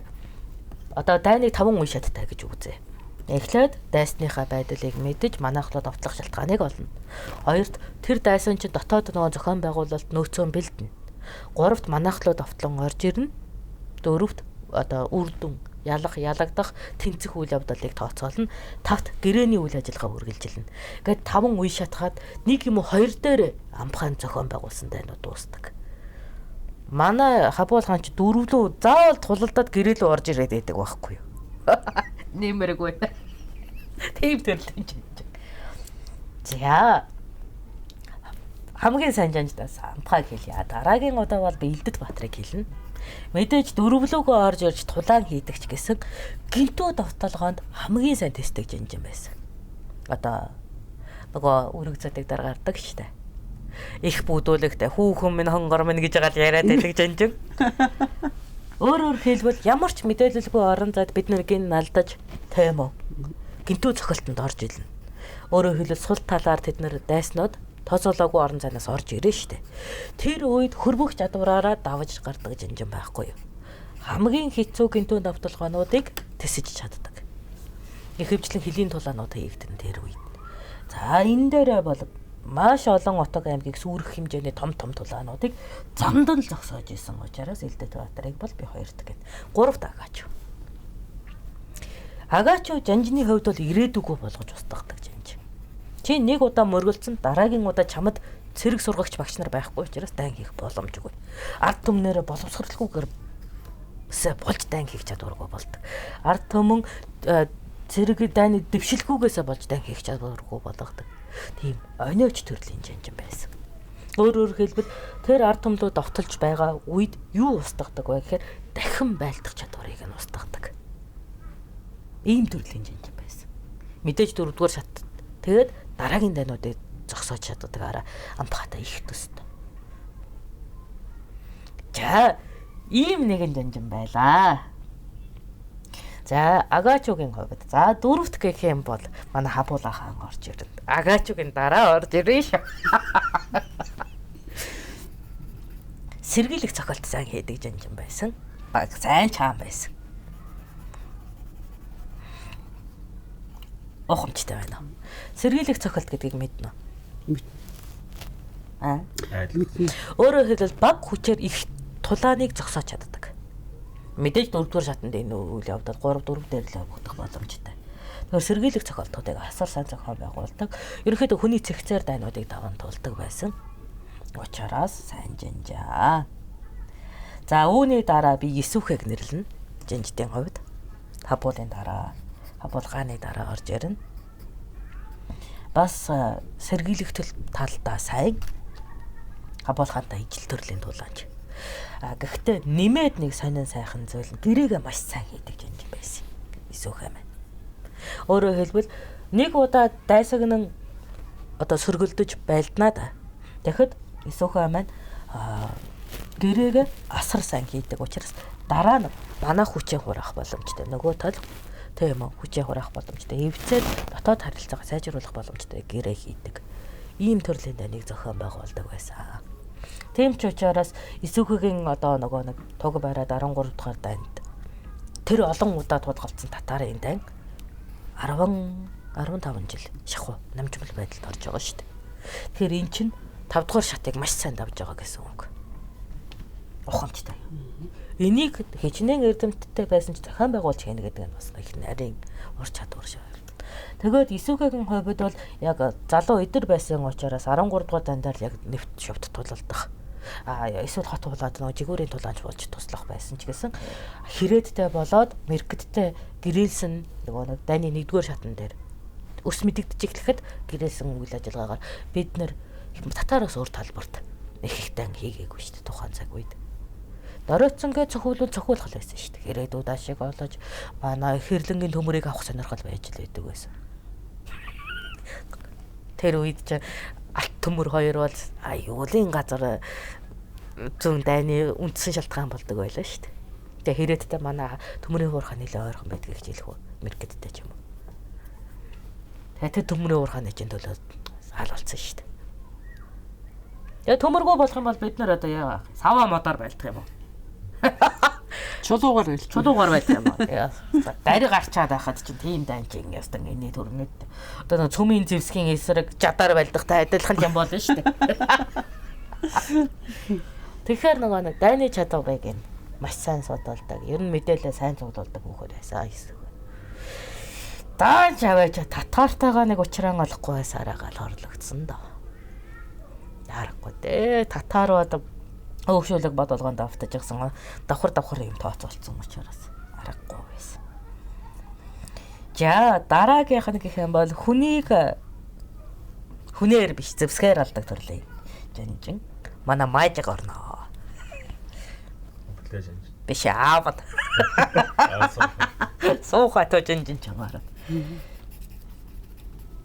одоо дайныг 5 үе шаттай гэж үзье. Эхлээд дайсныхаа байдлыг мэдэж манайхлууд овтлох шалтгааныг олно. Хоёрт тэр дайсан чинь дотоод нөгөө зохион байгуулалт нөөцөө бэлдэнэ. Гуравт манайхлууд овтлон орж ирнэ. Дөрөвт одоо үр дүн ялах ялагдах тэнцэх үйл явдлыг тооцоолно. Тавт гэрээний үйл ажиллагаа үргэлжилнэ. Ингээд 5 үе шатгаад нэг юм уу хоёр дээр Амбахан зохион байгуулсан дайнууд дуустдаг. Манай Хабуул хаан ч дөрвлөө заавал тулалдаад гэрээлөө орж ирээд байдаг байхгүй юу? Нэмэргүй. Тийм төрлийн жанж. За. Хамгийн сайн жанждаас Амбахайг хэлье. Дараагийн удаа бол би Илдэт Баатрыг хэлнэ. Мэдээж дөрвлөөгөө орж ирж тулаан хийдэг ч гэсэн гинтүү довтолгоонд хамгийн сайн тестдэг жанжин байсан. Одоо нөгөө үрэг зөдөг дээр гардаг штэ. Их бүдүүлэгтэй хүүхэн минь хонгор минь гэж байгаа л яриад байдаг жанжин. Өөрөөр хэлбэл ямар ч мэдээлэлгүй орон зайд бид нэр гин алдаж тийм үү? Гинтүү цохилтонд орж илнэ. Өөрөөр хэлбэл сул талаар тэд нэр дайснууд тооцоолоогүй орон зайнаас орж ирнэ штэ. Тэр үед хөрвөх чадвараараа давж гардаг жанжин байхгүй юу? Хамгийн хэцүү гинтүү давталгаануудыг тэсэж чаддаг. Ихэвчлэн хөлийн тулаанууд хийгдэн тэр үед. За энэ дээрээ бол маш олон отог аймгийг сүрэх хэмжээний том том тулаануудыг замд нь зогсоож исэн учраас Илдэт Баатрыг бол би хоёрт гэн. Гуравт Агаач. Агаач жанжны хувьд бол ирээдүгөө болгож устгадаг жанж. Чи нэг удаа мөргөлдсөн дараагийн удаа чамд цэрэг сургагч багш нар байхгүй учраас дайн хийх боломжгүй. Ард түмнээрээ боловсролгүйгээр болж дайн хийх чадваргүй болдог. Ард түмэн цэрэг дайны дэвшилгүйгээсээ болж дайн хийх чадваргүй болгодог. Тийм ониоч төрлийн жанжин байсан. Өөрөөр хэлбэл тэр ард түмлүүд довтолж байгаа үед юу устгадаг вэ гэхээр дахин байлдах чадварыг нь устгадаг. Ийм төрлийн жанжин байсан. Мэдээж дөрөвдүгээр шат. Тэгээд дараагийн дайнуудыг зогсоож чаддаг араа Амбахатай их төстэй. За ийм нэгэн жанжин байлаа. За Агаачугийн хувьд. За дөрөвт гэх юм бол манай Хабуула хаан орж ирнэ. Агаачугийн дараа орж ирнэ шүү. Сэргийлэх цохилт сайн хийдэг жанжин байсан. Баг сайн чаан байсан. Ухамжтай байна. Сэргийлэх цохилт гэдгийг мэднэ үү? Аа. Мэднэ. Өөрөөр хэлбэл баг хүчээр их тулааныг зогсоож чаддаг. Мэдээж дөрөвдүгээр шатанд энэ үйл явдал 3 4 дээр л явагдах боломжтой. Тэгэхээр сэргийлэх цохилтуудыг асар сайн зохион байгуулдаг. Ерөнхийдөө хүний цэгцээр дайнуудыг даван тулдаг байсан. Учираас сайн жанжаа. За үүний дараа би Есүхэг нэрлэнэ. Жанждын хувьд Хабуулын дараа, Хабуулгааны дараа орж ирнэ. Бас сэргийлэх талдаа сайн Хабуулгаантай ижил төрлийн тулаанч. А гэхдээ нэмээд нэг сонин сайхан зүйл гэрээгээ маш сайн хийдэг жанжин байсан. Есүхэ маань. Өөрөөр хэлбэл нэг удаа дайсагнан одоо сөргөлдөж байлднаа да. Тэгэхэд Есүхэ маань гэрээгээ асар сайн хийдэг учраас дараа нь манай хүчээ хураах боломжтой. Нөгөө тал тийм үү хүчээ хураах боломжтой. Эвцээд дотоод харилцаагаа сайжруулах боломжтой гэрээ хийдэг. Ийм төрлийн дайныг зохион байгуулдаг байсан. Тийм ч учраас Есүхэгийн одоо нөгөө нэг туг бариад 13 дугаар дайнд тэр олон удаа тулгалдсан татарын дайн 10 15 жил шахуу намжмал байдалд орж байгаа шүү дээ. Тэгэхээр эн чинь 5 дугаар шатыг маш сайн давж байгаа гэсэн үг. Ухамжтай. Энийг хичнээн эрдэмтдтэй байсан ч зохион байгуулж хийнэ гэдэг нь бас их нарийн ур чадвар шиг. Тэгээд Исүхэгийн хувьд бол яг залуу эдэр байсан учраас 13 дугаар дандаар яг нэвт шувт тулалдах. Эсвэл хот тулаад нөгөө жигүүрийн тулаанч болж туслах байсан ч гэсэн хэрээдтэй болоод мэрэгдтэй гэрээлсэн нөгөө нэг дайны 1-р шатн дээр өрс мэдэгдэж эхлэхэд гэрээлсэн үйл ажиллагаагаар бид нэр татаараас өөр талбарт их ихтэн хийгээгүй шүү дээ тухайн цаг үед. Доройтсонгээ цохиулвал цохиулах байсан шүү дээ. Хэрээдүүд ашиг олож манай хэрлэнгийн төмөрийг авах сонирхол байж л байдаг байсан. Тэр үед чинь алт төмөр хоёр бол аюулын газар зүүн дайны үндсэн шалтгаан болдог байлаа шүү дээ. Тэгээ хэрээдтэй манай төмөрийн хуурхаа нэлээ ойрхон байдгийг хичээлэх үү мэргэдтэй ч юм уу. Тэгээ тэр төмөрийн хуурхааны чинь төлөө саал болсон шүү дээ. Тэгээ төмөргөө болох юм бол бид нар одоо яа саваа модоор байлдах юм уу? Чулуугаар байлт. Чулуугаар байлдах юм уу? Дари гарчаад байхад чинь тийм дайн чинь ястан энэний төрнөд. Одоо нэг цөмийн зэвсгийн эсрэг жадаар байлдахтай адилхан юм болно шүү дээ. Тэгэхээр нөгөө нэг дайны чадварыг нь маш сайн судалдаг. Ер нь мэдээлэлээ сайн цуглуулдаг хүүхэд байсан гэсэн. Даан чаваач татаартайгаа нэг учраан олохгүй байсараа гал хорлогдсон доо. Аргагүй дээ. Татаарууд өөгшүүлэг бод болгоонд автаж гисэн давхар юм тооцоолцсон учраас аргагүй байсан. За дараагийнх нь гэх юм бол хүнийг хүнээр биш зэвсгээр алдаг төрлийн жанжин. Манай маажиг орно. Бүлээ жанжин. Биш аав. Суухай тоо жанжин чамаараа.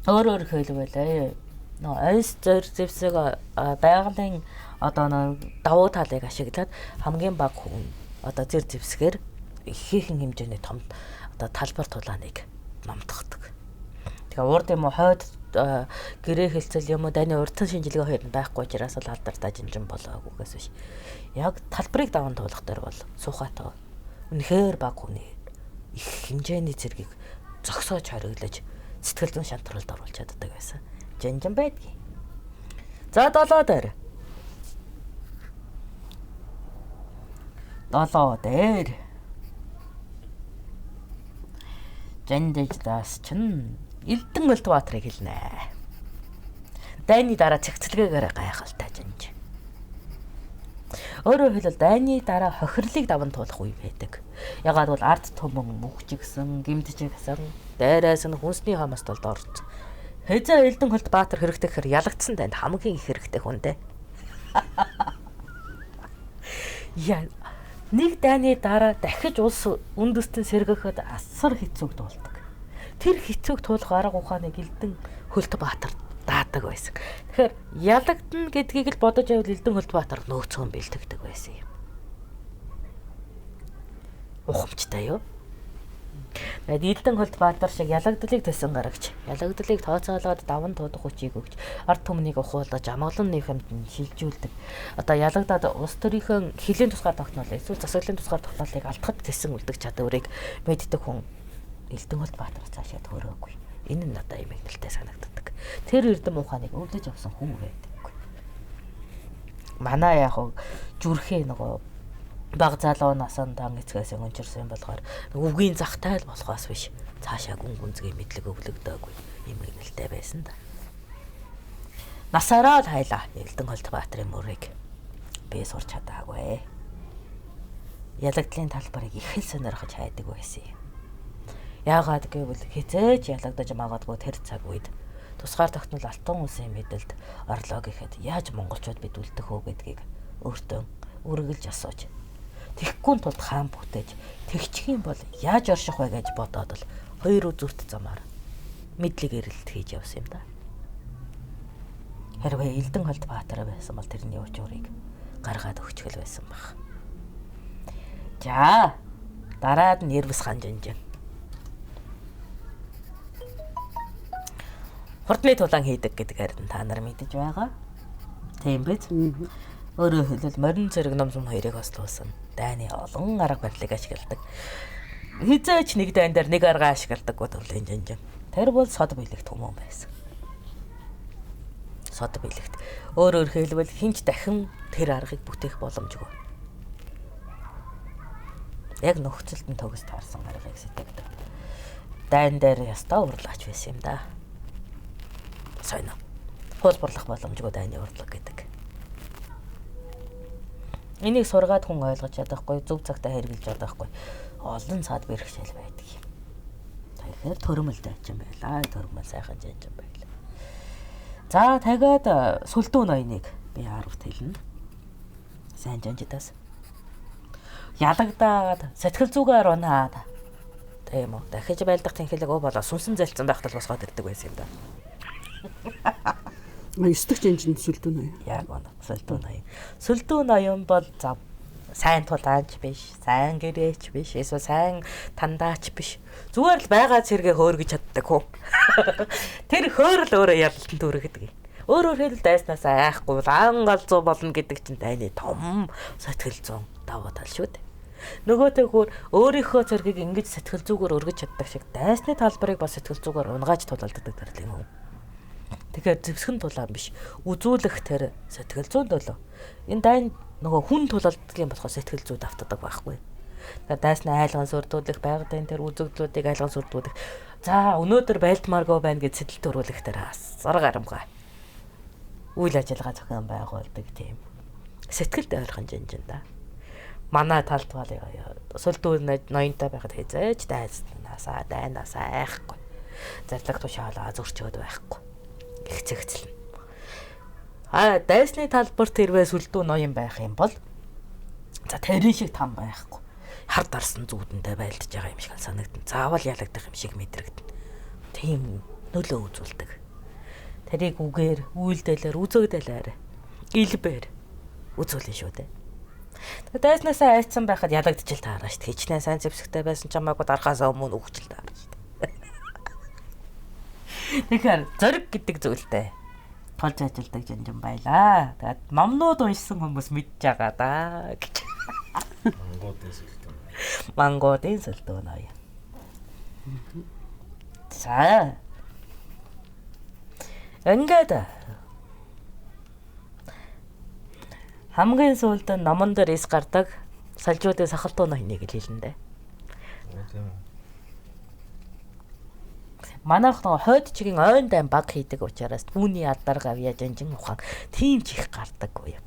Өөрөөр хэлбэл нөө айс зөр зэвсэг байгалийн одоо нөө давуу талыг ашиглаад хамгийн бага хүн одоо зэр зэвсгээр ихээхэн хэмжээний том одоо талбар тулааныг номтгодог. Тэгээ урд юм уу хойд гэрээ хэлцэл юм уу дайны урдсан шинжилгээ хоёр нь байхгүй учраас л алдартай жинжин болоогүйгээс биш. Яг талбарыг даван туулах дээр бол суухайтай үнэхээр бага хүний их хэмжээний цэргийг зогсоож хориглож сэтгэл зүйн шантралд оруулж чаддаг байсан. Жинжин байдгийг. За 7 дээр. 7 дээр. Жандаж чинь Элдэн Өлтбаатрыг хэлнэ. Дайны дараа цэгцлэгээгээр гайхалтай жанж. Өөрөөр хэлбэл дайны дараа хохирлыг даван туулах үе байдаг. Ягаад бол ард түмэн мөхжигсэн, гимтжигсэн, дайраас нь хүнсний хамаас тулд орсон. Хэзээ Элдэн Хөлт Баатар хэрэгтэй гэхээр ялагдсан танд хамгийн их хэрэгтэй хүн дээ. Яа нэг дайны дараа дахиж улс үндэстэн сэргэхэд асар хэцүүг туулдаг. Тэр хэцүүг туулах арга ухааныг Элдэн Хөлт Баатар даадаг байсан. Тэгэхээр ялагдана гэдгийг л бодож байвал Элдэн Хөлт Баатар нөөцгөн бэлтгэдэг байсан юм. Ухамжтай юу? Тэгээд Элдэн Хөлт Баатар шиг ялагдлыг төсөн гарагч, ялагдлыг тооцоолоод даван туудах хүчийг өгч, ард түмнийг ухуулж, амгалан нийгэмд нь шилжүүлдэг. Одоо ялагдаад улс төрийнхөө хилийн тусгаар тогтнол, эсвэл засаглалын тусгаар тогтнолыг алдахад тэсэн үлдэх чадварыг мэддэг хүн Элдэн Хөлт Баатар цаашаа төрөөгүй. Энэ нь надад эмгэнэлтэй санагддаг. Тэр эрдэм ухааныг өвдөж авсан хүн байдаггүй. Манай яг зүрхээ нөгөө баг залуу насанд дан эцгээс өнчирсэн болохоор өвгийн захтай л болохоос биш цаашаа гүн гүнзгий мэдлэг өвлөгдөөгүй эмгэнэлтэй байсан да. Насаараа л хайлаа Элдэн Хөлт Баатрын мөрийг би сурч чадаагүй. Ялагдлын талбарыг их л сонирхож хайдаг байсан юм. Яагаад гэвэл хизээж ялагдаж магадгүй тэр цаг үед тусгаар тогтнол Алтан улсын мэдэлд орлоо гэхэд яаж монголчууд бид үлдэх үү гэдгийг өөртөө үргэлж асууж тэгэхгүй тулд хаан бүтээж тэгчих юм бол яаж орших вэ гэж бодоод л хоёр үзүүрт замаар мэдлэг эрэлт хийж явсан юм да. Хэрвээ Элдэн Хөлт Баатар байсан бол тэрний учуурыг гаргаад өгчгөл байсан баг. За дараад нь Эрвэс хаан жанжин. Хурдны тулаан хийдэг гэдгээр нь та нар мэдэж байгаа. Тийм биз? Өөрөөр хэлбэл морин зэрэг ном сум хоёрыг хослуулсан. Дайны олон арга барилыг ашигладаг. Хизээч нэг дайн дээр нэг арга ашигладаггүй төрлийн жанжин. Тэр бол сод бэлэгт хүмүүн байсан. Сод бэлэгт. Өөрөөр хэлбэл хинч дахин тэр аргыг бүтээх боломжгүй. Яг нөхцөлд нь төгс таарсан аргыг сэтгэдэг. Дайн дээр ястаа урлаач байсан юм да. Сонио. Хуулбарлах боломжгүй дайны урлаг гэдэг. Энийг сургаад хүн ойлгож чадахгүй, зөв цагтаа хэрэглэж чадахгүй. Олон цаад бэрхшээл байдаг юм. Тэгэхээр төрмөл дайчин байлаа. Төрмөл сайхан жинжин байлаа. За тагаад сүлдүү ноёныг би 10-т хэлнэ. Сайн жанжидаас. Ялагдаад сэтгэл зүгээр унаад. Тийм үү. Дахиж байлдах тэнхлэг өө болоо сүнсэн зэлцэн байхад л босгоод ирдэг байсан юм да. 9 дахь жанжинд сүлдүү ноён. Яг үнэ. Сүлдүү ноён. Сүлдүү ноён бол за сайн тулаанч биш, сайн гэрээч биш, эсвэл сайн тандаач биш. Зүгээр л байгаа цэргээ хөөргөж чаддаг хөө. Тэр хөөрөл өөрөө ялалтанд түргэдэг. Өөрөөр хэлбэл дайснаас айхгүй ан галзуу болно гэдэг чинь дайны том сэтгэл зүйн давуу тал шүү дээ. Нөгөөтэйгүр өөрийнхөө цэргийг ингэж сэтгэл зүгээр өргөж чаддаг шиг дайсны талбарыг бас сэтгэл зүгээр унгааж тулалддаг төрлийн хүн. Тэгэхээр зэвсгэн тулаан биш. Үзүүлэх тэр сэтгэл зүйн төлөө. Энэ дайн нөгөө хүн тулалддаг юм болохоор сэтгэл зүй давтдаг байхгүй. Тэгэхээр дайсны айлган сүрдүүлэх, байгалийн тэр үзэгдлүүдийг айлган сүрдүүлэх. За өнөөдөр байлдмааргүй байна гэж сэтэл төрүүлэх тэр асар гарамгай. Үйл ажиллагаа зохион байгуулдаг тийм. Сэтгэлд ойрхон жинжин да. Манай талд бол сүлдүү ноёнтой байхад хязээж дайснаасаа дайнаасаа айхгүй. Зарлаг тушаалаа зөрчөөд байхгүй. Их зэгцэлнэ. А дайсны талбарт хэрвээ сүлдүү ноён байх юм бол за тэрэн шиг там байхгүй. Хар дарсан зүудэндээ байлдаж байгаа юм шиг санагдана. Заавал ялагдах юм шиг мэдрэгдэнэ. Тийм нөлөө үзүүлдэг. Тэрийг үгээр, үйлдэлээр, үзэгдэлээр, илбээр үзүүлнэ шүү дээ. Дайснаасаа айцсан байхад ялагдчихэл таарна шүү дээ. Хичнээн сайн зэвсэгтэй байсан ч хамаагүй дарахаасаа өмнө үхчихэл таарна шүү дээ. Тэгэхээр зориг гэдэг зүйлтэй тулж ажилдаг жанжин байлаа. Тэгээд номнууд уншсан хүмүүс мэдж байгаа да гэж. Мангуудын сүлдүү. Мангуудын сүлдүү ноён. За. Ингээд хамгийн сүүлд номон дээр эс гардаг салжуудын сахалтуу ноёныг л хэлнэ дээ. Тийм үү. Манайх нөгөө хойд чигийн ойн дайн баг хийдэг учраас түүний алдар гавья жанжин ухаан тийм ч их гардаггүй юм.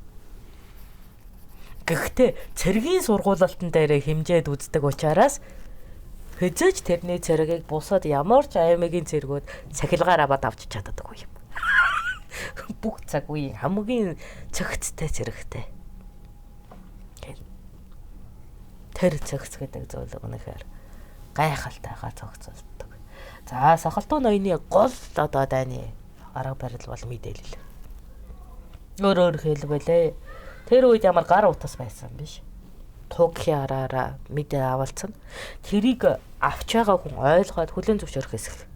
Гэхдээ цэргийн сургуулалтан дээрээ хэмжээд үздэг учраас хэзээ ч тэрний цэргийг бусад ямар ч аймгийн цэргүүд цахилгаар аваад авч чаддаггүй юм. Бүх цаг үеийн хамгийн цогцтой цэрэгтэй. Тэр цогц гэдэг зүйл үнэхээр гайхалтайгаа цогцолдог. За сахалтуу ноёны гол одоо дайны арга барил бол мэдээлэл. Өөрөөр хэлбэл тэр үед ямар гар утас байсан биш. Туг хяраараа мэдээ авалцсан. Тэрийг авч байгаа хүн ойлгоод хүлээн зөвшөөрөх хэсэг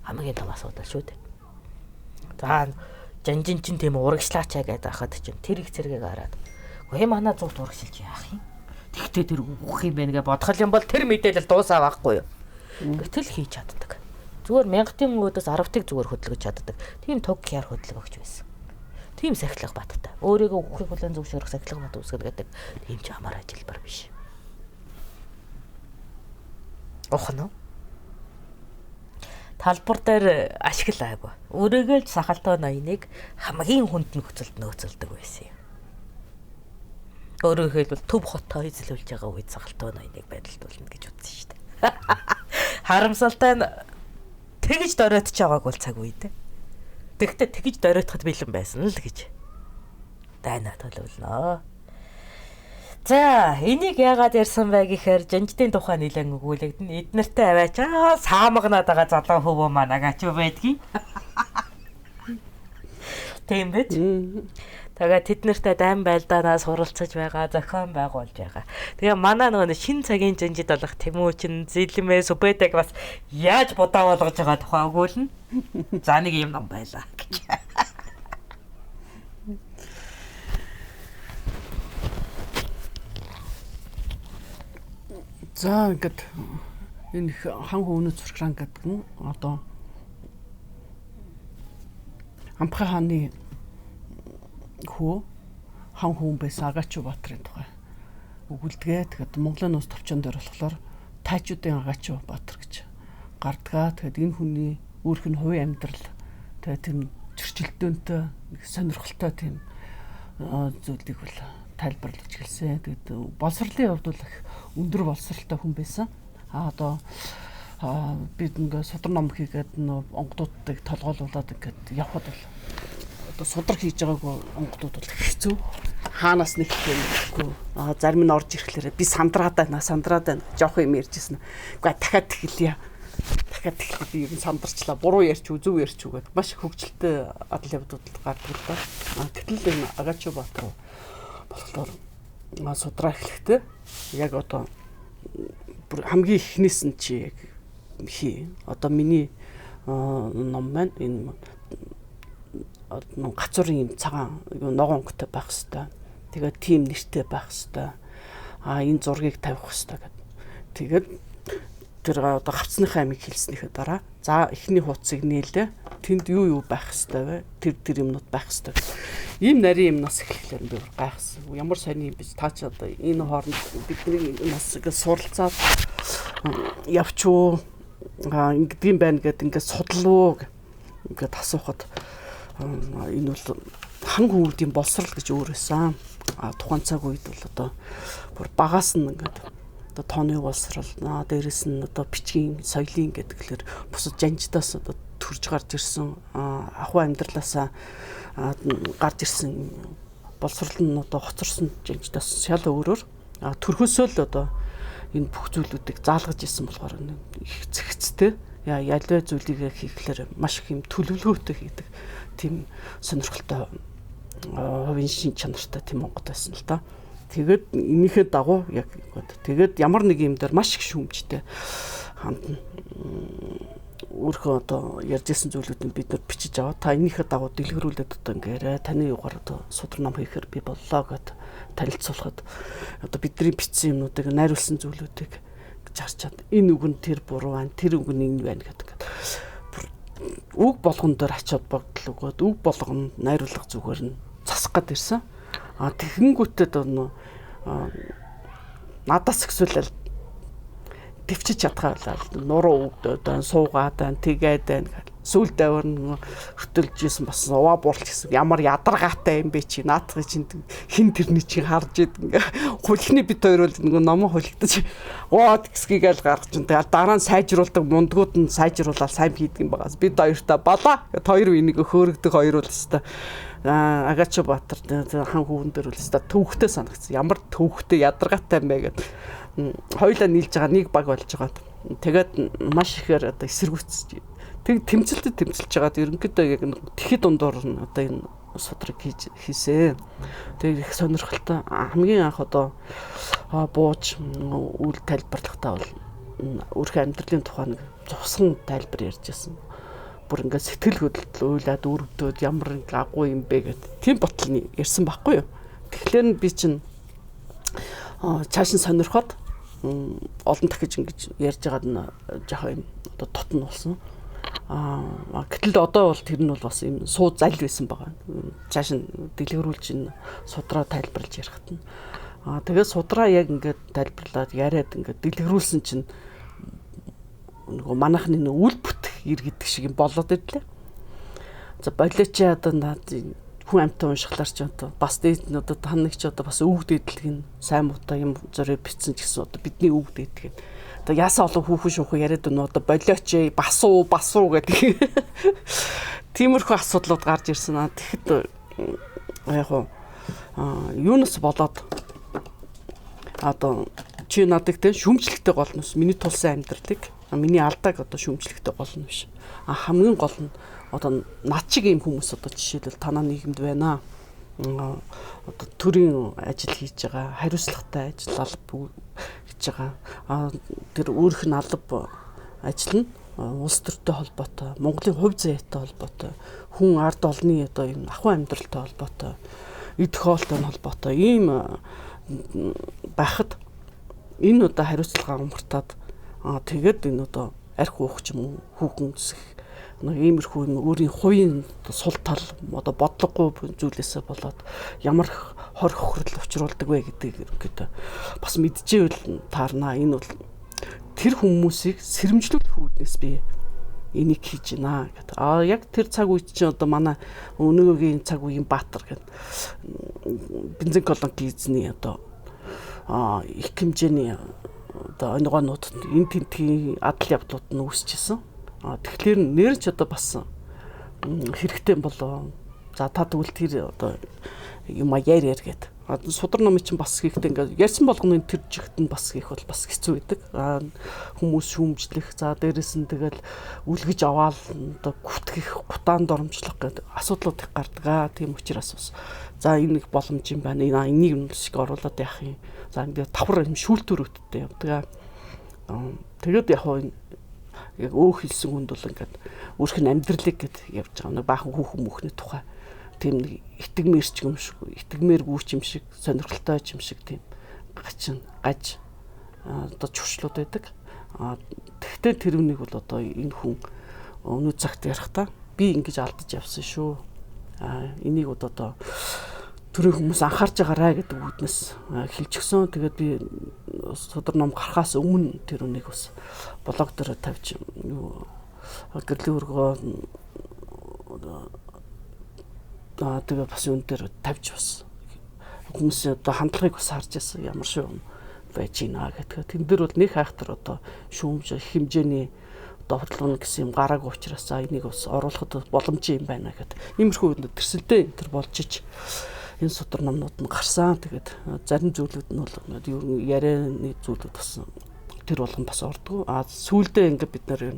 хамгийн том асуудал шүү дээ. За жанжин чинь тийм урагшлаачаа гэдэг хахад чинь тэр их цэргийг хараад үгүй манай зурт урагшилж яах юм? Тэгтээ тэр үхэх юм байна гэж бодох юм бол тэр мэдээлэл дуусаа байхгүй юу? Гэтэл хийж чаддаг. Зүгээр мянгатын өөдөөс 10-тыг зүгээр хөдөлгөж чаддаг. Тийм туг хяар хөдөлгөгч байсан. Тийм сахилга баттай. Өөрийгөө үххийг хүлээн зөвшөөрөх сахилга бат үүсгэх гэдэг тийм ч амар ажилбар биш. Ухна уу? Талбар дээр ашиглаагүй. Өөрийгөө л сахалтай ноёныг хамгийн хүнд нөхцөлд нөөцөлдөг байсан юм. Өөрөөр хэлбэл төв хотоо эзлүүлж байгаа үед сахалтай ноёныг байдалдуулна гэж үзсэн шүү дээ. Харамсалтай нь тэгж доройтж байгааг бол цаг үед. Тэгтээ тэгж доройтоход бэлэн байсан л гэж дайнаа төлөвлөнө. За энийг яагаад ярьсан бэ гэхээр жанждын тухай нэлээд өгүүлэгдэн. Эднэртэй аваач саамгнаад байгаа залуу хөвөө маань агаач байдгийг. Тийм биз? Тэгээд тэд нартай дайн байлдаанаас суралцаж байгаа, зохион байгуулж байгаа. Тэгээ манай нөгөө шин цагийн жанжид болох Тэмүүчин, Зилмээ, Сүбэдэг бас яаж будаа болгож байгаа тухай өгүүлнэ. За нэг юм ном байлаа гэж. За ингээд энэ хан хүүнүү зурхран гэдэг нь одоо Ампхай хааны хүү хан хүн байсан Агачу Баатрын тухай өгүүлдэгэ. Тэгэхээр Монголын нууц товчон дээр болохоор Тайчуудын Агачу Баатар гэж гардгаа. Тэгээд энэ хүний өөрх нь хувийн амьдрал тэгээд тийм чөрчилдөөнтэй нэг сонирхолтой тийм зүйлийг бол тайлбарлаж хэлсэн. Тэгээд боловсролын хувьд бол их өндөр боловсролтой хүн байсан. А одоо бид ингээ судар ном хийгээд нөө онгодуудыг толгойлуулад ингээд явхад бол одоо судар хийж байгаагүй онгодууд бол хэцүү. Хаанаас нэг юм гэхгүй. Зарим нь орж ирэхлээр би сандраад байна, жоох юм ярьжсэн. Үгүй дахиад эхэлье. Дахиад эхлэхэд би ер нь сандарчлаа. Буруу ярьч үү, зөв ярьч үү гэд маш их хөгжилтэй адал явдлууд гардаг л да. Гэтэл энэ Агачу Баатар болохоор судраа эхлэхдээ яг одоо бүр хамгийн эхнээс нь чи яг хий. Одоо миний ном маань энэ гацуурын юм цагаан ногоон өнгөтэй байх хэвээр. Тэгээд тим нэртэй байх хэвээр. Энэ зургийг тавих хэвээр гэд. Тэгээд тэр одоо хавцныхаа амийг хэлснийхээ дараа за эхний хуудсыг нээлээ. Тэнд юу юу байх хэвээр вэ? Тэр юмнууд байх хэвээр. Ийм нарийн юмнаас эхлэхлээр би гайхсан. Ямар сони юм бэ? Та ч одоо энэ хооронд бидний нас ингээд суралцаад явчуу ингэдэм байна гэд ингээд судлуу ингээд асуухад энэ бол хан хөвгүүдийн боловсрал гэж өөр байсан. Тухайн цаг үед бол одоо бүр багаас нь ингээд одоо тооны боловсрал, дээрэс нь одоо бичгийн соёлын гэдгэлэр бусад жанждаас одоо төрж гарч ирсэн, ахуй амьдралаасаа гарч ирсэн боловсрал нь одоо хоцорсон жанждаас шал өөрөөр төрхөөсөө л одоо энэ бүх зүйлүүдийг заалгаж ирсэн болохоор их зэгцтэй ялвай зүйлийг хийхлээр маш их юм төлөвлөгөөтэй хийдэг тийм сонирхолтой хувийн шин чанартай тийм онгод байсан л да. Тэгээд энийхээ дагуу яг тэгээд ямар нэг юм дээр маш их шүүмжтэй хандна. Өөрхөө одоо ярьж исэн зүйлүүдийг бид нар бичиж аваад та энийхээ дагуу дэлгэрүүлээд одоо ингээрэ таны югаар одоо судар ном хийхээр би боллоо гэд танилцуулахад одоо бидний бичсэн юмнуудыг найруулсан зүйлүүдийг гэж харчаад энэ үг нь тэр буруу байна, тэр үг нь энэ байна гэдэг. Үг болгон дээр ачаад бодол өгөөд үг болгон найруулга зүгээр нь засах гад ирсэн. Тэгэхэнгүүтээ одоо надаас ихсүүлэл төвчиж чадхаа байлаа. Нуруу өвдөд байна, суугаад байна, тэгээд байна гэл. Сүүл давар нь хөтөлж исэн бас уваа буурч гэсэн. Ямар ядаргаатай юм бэ чи? Наадхыг чинь хин тэрний чинь харж ид ингээ. Хулхны бит хоёр бол нөгөө номон хулигдаж оо гэсгийг аль гаргаж чинь. Тэгэл дараа нь сайжруулдаг мундгууд нь сайжруулаад сайн хийдэг юм байгаас. Бид хоёртаа балаа. Хоёр үеийг хөөрөгдөг хоёр бол өстой. Агачу Баатар хан хүүхэн дээр бол өстой төвхтэй санагдсан. Ямар төвхтэй ядаргаатай юм бэ гэд. Хоёулаа нийлж байгаа нэг баг болж байгаа. Тэгээд маш ихээр одоо эсэргүүцэж тэг тэмцэлтэд тэмцэлж байгаад ерөнхийдөө яг тэгэхэд дундуур нь одоо энэ судрыг хийсэн. Тэгээд их сонирхолтой. Хамгийн анх одоо бууж үйл тайлбарлахдаа бол өөрийнхөө амьдралын тухай нэг зовсон тайлбар ярьж байсан. Бүр ингээд сэтгэл хөдлөл уйлаад өрөвдөөд ямар агуу юм бэ гэд тийм ботл нь ярьсан байхгүй юу. Тэгэхээр нь би чинь цааш нь сонирхоод олон дахиж ингэж ярьж байгаад нь жоохон юм одоо тотно болсон. Гэтэл одоо бол тэр нь бол бас юм суу зал байсан байгаа. Цааш нь дэлгэрүүлж энэ судраа тайлбарлаж ярихад нь. Тэгээд судраа яг ингээд тайлбарлаад яриад ингээд дэлгэрүүлсэн чинь нөгөө манайхны нэг үл бүтэх ир гэдэг шиг юм болоод ирлээ. За болооч одоо наад хүн амтан уншихлаар ч одоо бас дээд нь одоо та нэг ч одоо бас өвөг дээдлэг нь сайн муутай юм зорио бичсэн ч гэсэн одоо бидний өвөг дээдлэг нь одоо яасан олон хүүхэн шүүхэн яриад өнө одоо болооч басуу басуу гэдэг тиймэрхүү асуудлууд гарч ирсэн. Тэгэхэд яг хуу юунаас болоод одоо чи надыг тэ шүмжлэгтэй гол нь миний тулсан амьдралыг миний алдааг одоо шүмжлэгтэй гол нь биш. Хамгийн гол нь одоо над шиг ийм хүмүүс одоо жишээлбэл танаа нийгэмд байна. Одоо төрийн ажил хийж байгаа, хариуцлагатай ажил алба хийж байгаа. Тэр өөрөх нь алба ажил нь улс төртэй холбоотой, Монголын хувь заяатай холбоотой, хүн ард олны одоо энэ ахуй амьдралтай холбоотой, идэх хоолтой холбоотой ийм байхад энэ одоо хариуцлага умартаад тэгээд энэ одоо арх уух ч юм уу хүүхэн зэсэх нэг иймэрхүү юм өөрийн хувийн сул тал одоо бодлогогүй зүйлээсээ болоод ямар хор хохирол учруулдаг вэ гэдгийг ерөнхийдөө бас мэдчихэвэл таарнаа. Энэ бол Тэр хүмүүсийг сэрэмжлүүлэх үүднээс би энийг хийж байна гэдэг. Аа яг тэр цаг үед чинь одоо манай өнөөгийн цаг үеийн Баатар гэдэг бензин колонки эзний одоо их хэмжээний одоо онигоонууд энэ тентгийн адал явдлууд нь үүсчихсэн. Тэгэхээр нэр ч одоо бас хэрэгтэй болоо. За та тэгвэл тэр одоо юм яар гэд. Судар номын чинь бас хийхдээ ингээд ярьсан болгоно тэр жигт нь бас хийх бол бас хэцүү байдаг. Хүмүүс шүүмжлэх, за дээрэс нь тэгэл үлгэж аваал одоо гүтгэх, гутаан доромжлох гэдэг асуудлууд их гардаг аа. Тийм учраас бас за энэ их боломж юм байна. Энийг шиг оруулаад яах юм. За ингээд давхар юм шүүлтүүрүүдтэй явдаг аа. Тэгээд яг хоо энэ яг өөх хэлсэн хүнд бол ингээд өөрх нь амьдралыг гэд явж байгаа. Нэг баахан хүүхэн мөхний тухай тийм нэг итгэмэрч юм шиг, итгэмээргүй ч юм шиг, сонирхолтой ч юм шиг тийм гачин гаж одоо чуршлууд байдаг. Тэгвэл тэр үнийг бол одоо энэ хүн өнөө цагт ярихдаа би ингэж алдаж явсан шүү. Энийг одоо төрийн хүмүүс анхаарч байгаарай гэдэг үүднээс хэлж өгсөн. Тэгээд би судар ном гарахаас өмнө тэр үнийг бас блог дээр тавьж юу гэрлийн өргөө тэгээ бас юун дээр тавьж бас хүмүүсийн одоо хандлагыг бас харж байсан, ямар шүү байж гинэ гэдгээ. Тэн дээр бол нэг хайхтар одоо шүүмж их хэмжээний довтлооно гэсэн юм гараагүй учраас за энийг бас оруулахад боломж юм байна гэд. Иймэрхүү тэрсэлдээ энэ төр болж ич энэ судар номнууд нь гарсан. Тэгээд зарим зүйлүүд нь бол ер нь ярианы зүйлүүд бас тэр болгон бас ордгоо. А сүүлдээ ингээд бид нар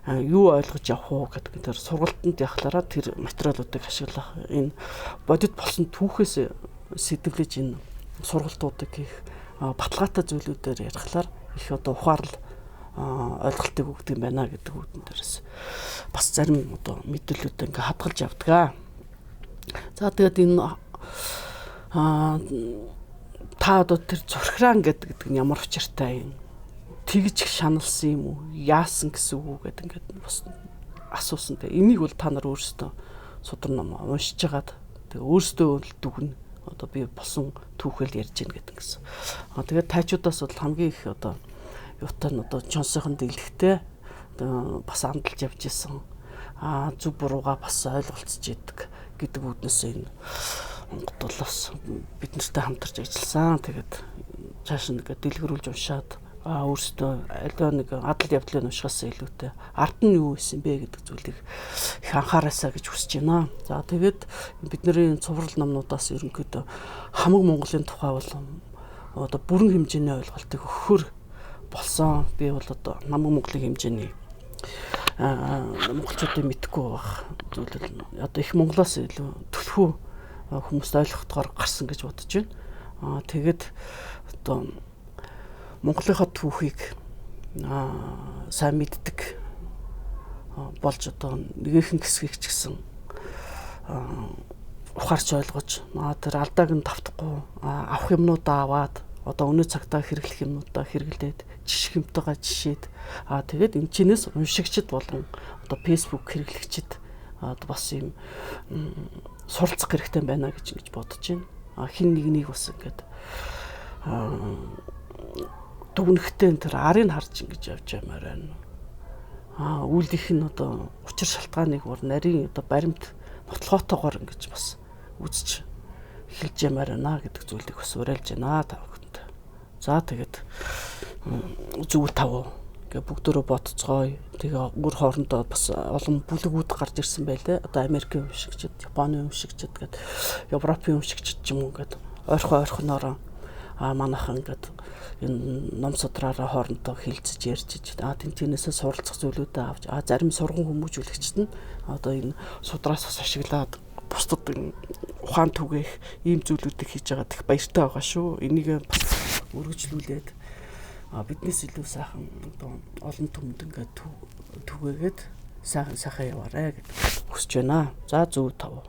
юу ойлгож явах уу гэдэг тэр сургалтанд явахлаараа тэр материалуудыг ашиглах, энэ бодит болсон түүхээс сэтгэлж энэ сургалтуудыг хийх баталгаатай зүйлүүдээр ярихлаар их одоо ухаарл ойлголтыг өгдөг юм байна гэдэг үүдэн дээрээс бас зарим одоо мэдээллүүдээ ингээ хадгалж явдаг. За тэгээд энэ та одоо тэр зурхраан гэдэг нь ямар учиртай юм? Тэгж шаналсан юм уу? Яасан гэсэн үг үү гэдэг ингээд бас асуусан. Тэгээ энийг бол та нар өөрсдөө судар ном уншиж хагаад тэгээ өөрсдөө дүгнэ. Одоо би болсон түүхэл ярьж гин гэдэг гэсэн. Тэгээд тайчуудаас бол хамгийн их одоо юутай нь одоо чонсынхон дэлгэхтэй бас андалж явж исэн. Зүг бурууга бас ойлголцож идэг гэдэг үүднээс энэ онгод бол бас бид нартай хамтарч ажилласан. Тэгээд цааш нь ингээд дэлгэрүүлж уншаад өөрсдөө аливаа нэг адал явдлыг уншихаас илүүтэй ард нь юу исэн бэ гэдэг зүйлийг их анхаараасаа гэж хүсэж байна. За тэгээд бидний цуврал номнуудаас ерөнхийдөө хамаг Монголын тухай бол одоо бүрэн хэмжээний ойлголтыг өгөхөр болсон. Би бол одоо намаг Монголын хэмжээний монголчуудын мэдэхгүй байх зүйл бол одоо их Монголоос илүү төлхөө хүмүүст ойлгохдоор гарсан гэж бодож байна. Тэгээд одоо Монголынхоо түүхийг сайн мэддэг болж одоо нэгэн хэсгийг ч гэсэн ухаарч ойлгож тэр алдааг нь тавтахгүй авах юмнуудаа аваад одоо өнөө цагтаа хэрэглэх юмнуудаа хэрэглээд жишг юмтайгаа жишээд тэгээд энэ чинээс уншигчд болон одоо Facebook хэрэглэгчд одоо бас юм суралцах хэрэгтэй байна гэж ингэж бодож байна. Хин нэг нэг бас ингээд дүгнэхтэй тэр арын харж ингэж явж ямаар байна. Үйлдэх нь одоо учир шалтгааныг бүр нарийн одоо баримт нотлохоотойгоор ингэж бас үзэж эхэлж ямаар байна гэдэг зүйлийг бас уриалж байна та бүхэнд. За тэгээд зүйл тав ингээ бүгдөө бодцгоё. Тэгээ өөр хоорондоо бас олон бүлгүүд гарч ирсэн байлээ. Одоо Америкийн уншигчид, Японы уншигчид гээд Европын уншигчид ч юм уу ингээд ойрхон ойрхоноороо манайхан ингээд энэ ном судраараа хоорондоо хилцэж ярьж тэнцэнээсээ суралцах зүйлүүдээ авч зарим сурган хүмүүжүүлэгчд нь одоо энэ судраас бас ашиглаад бусдад ухаан түгээх ийм зүйлүүдийг хийж байгаад их баяртай байгаа шүү. Энийг бас өргөжлүүлээд биднээс илүү сайхан одоо олон түмэнд ингээд түгээгээд сайхан сайхан яваарэ гэдэг хүсэж байна. За зөв тав.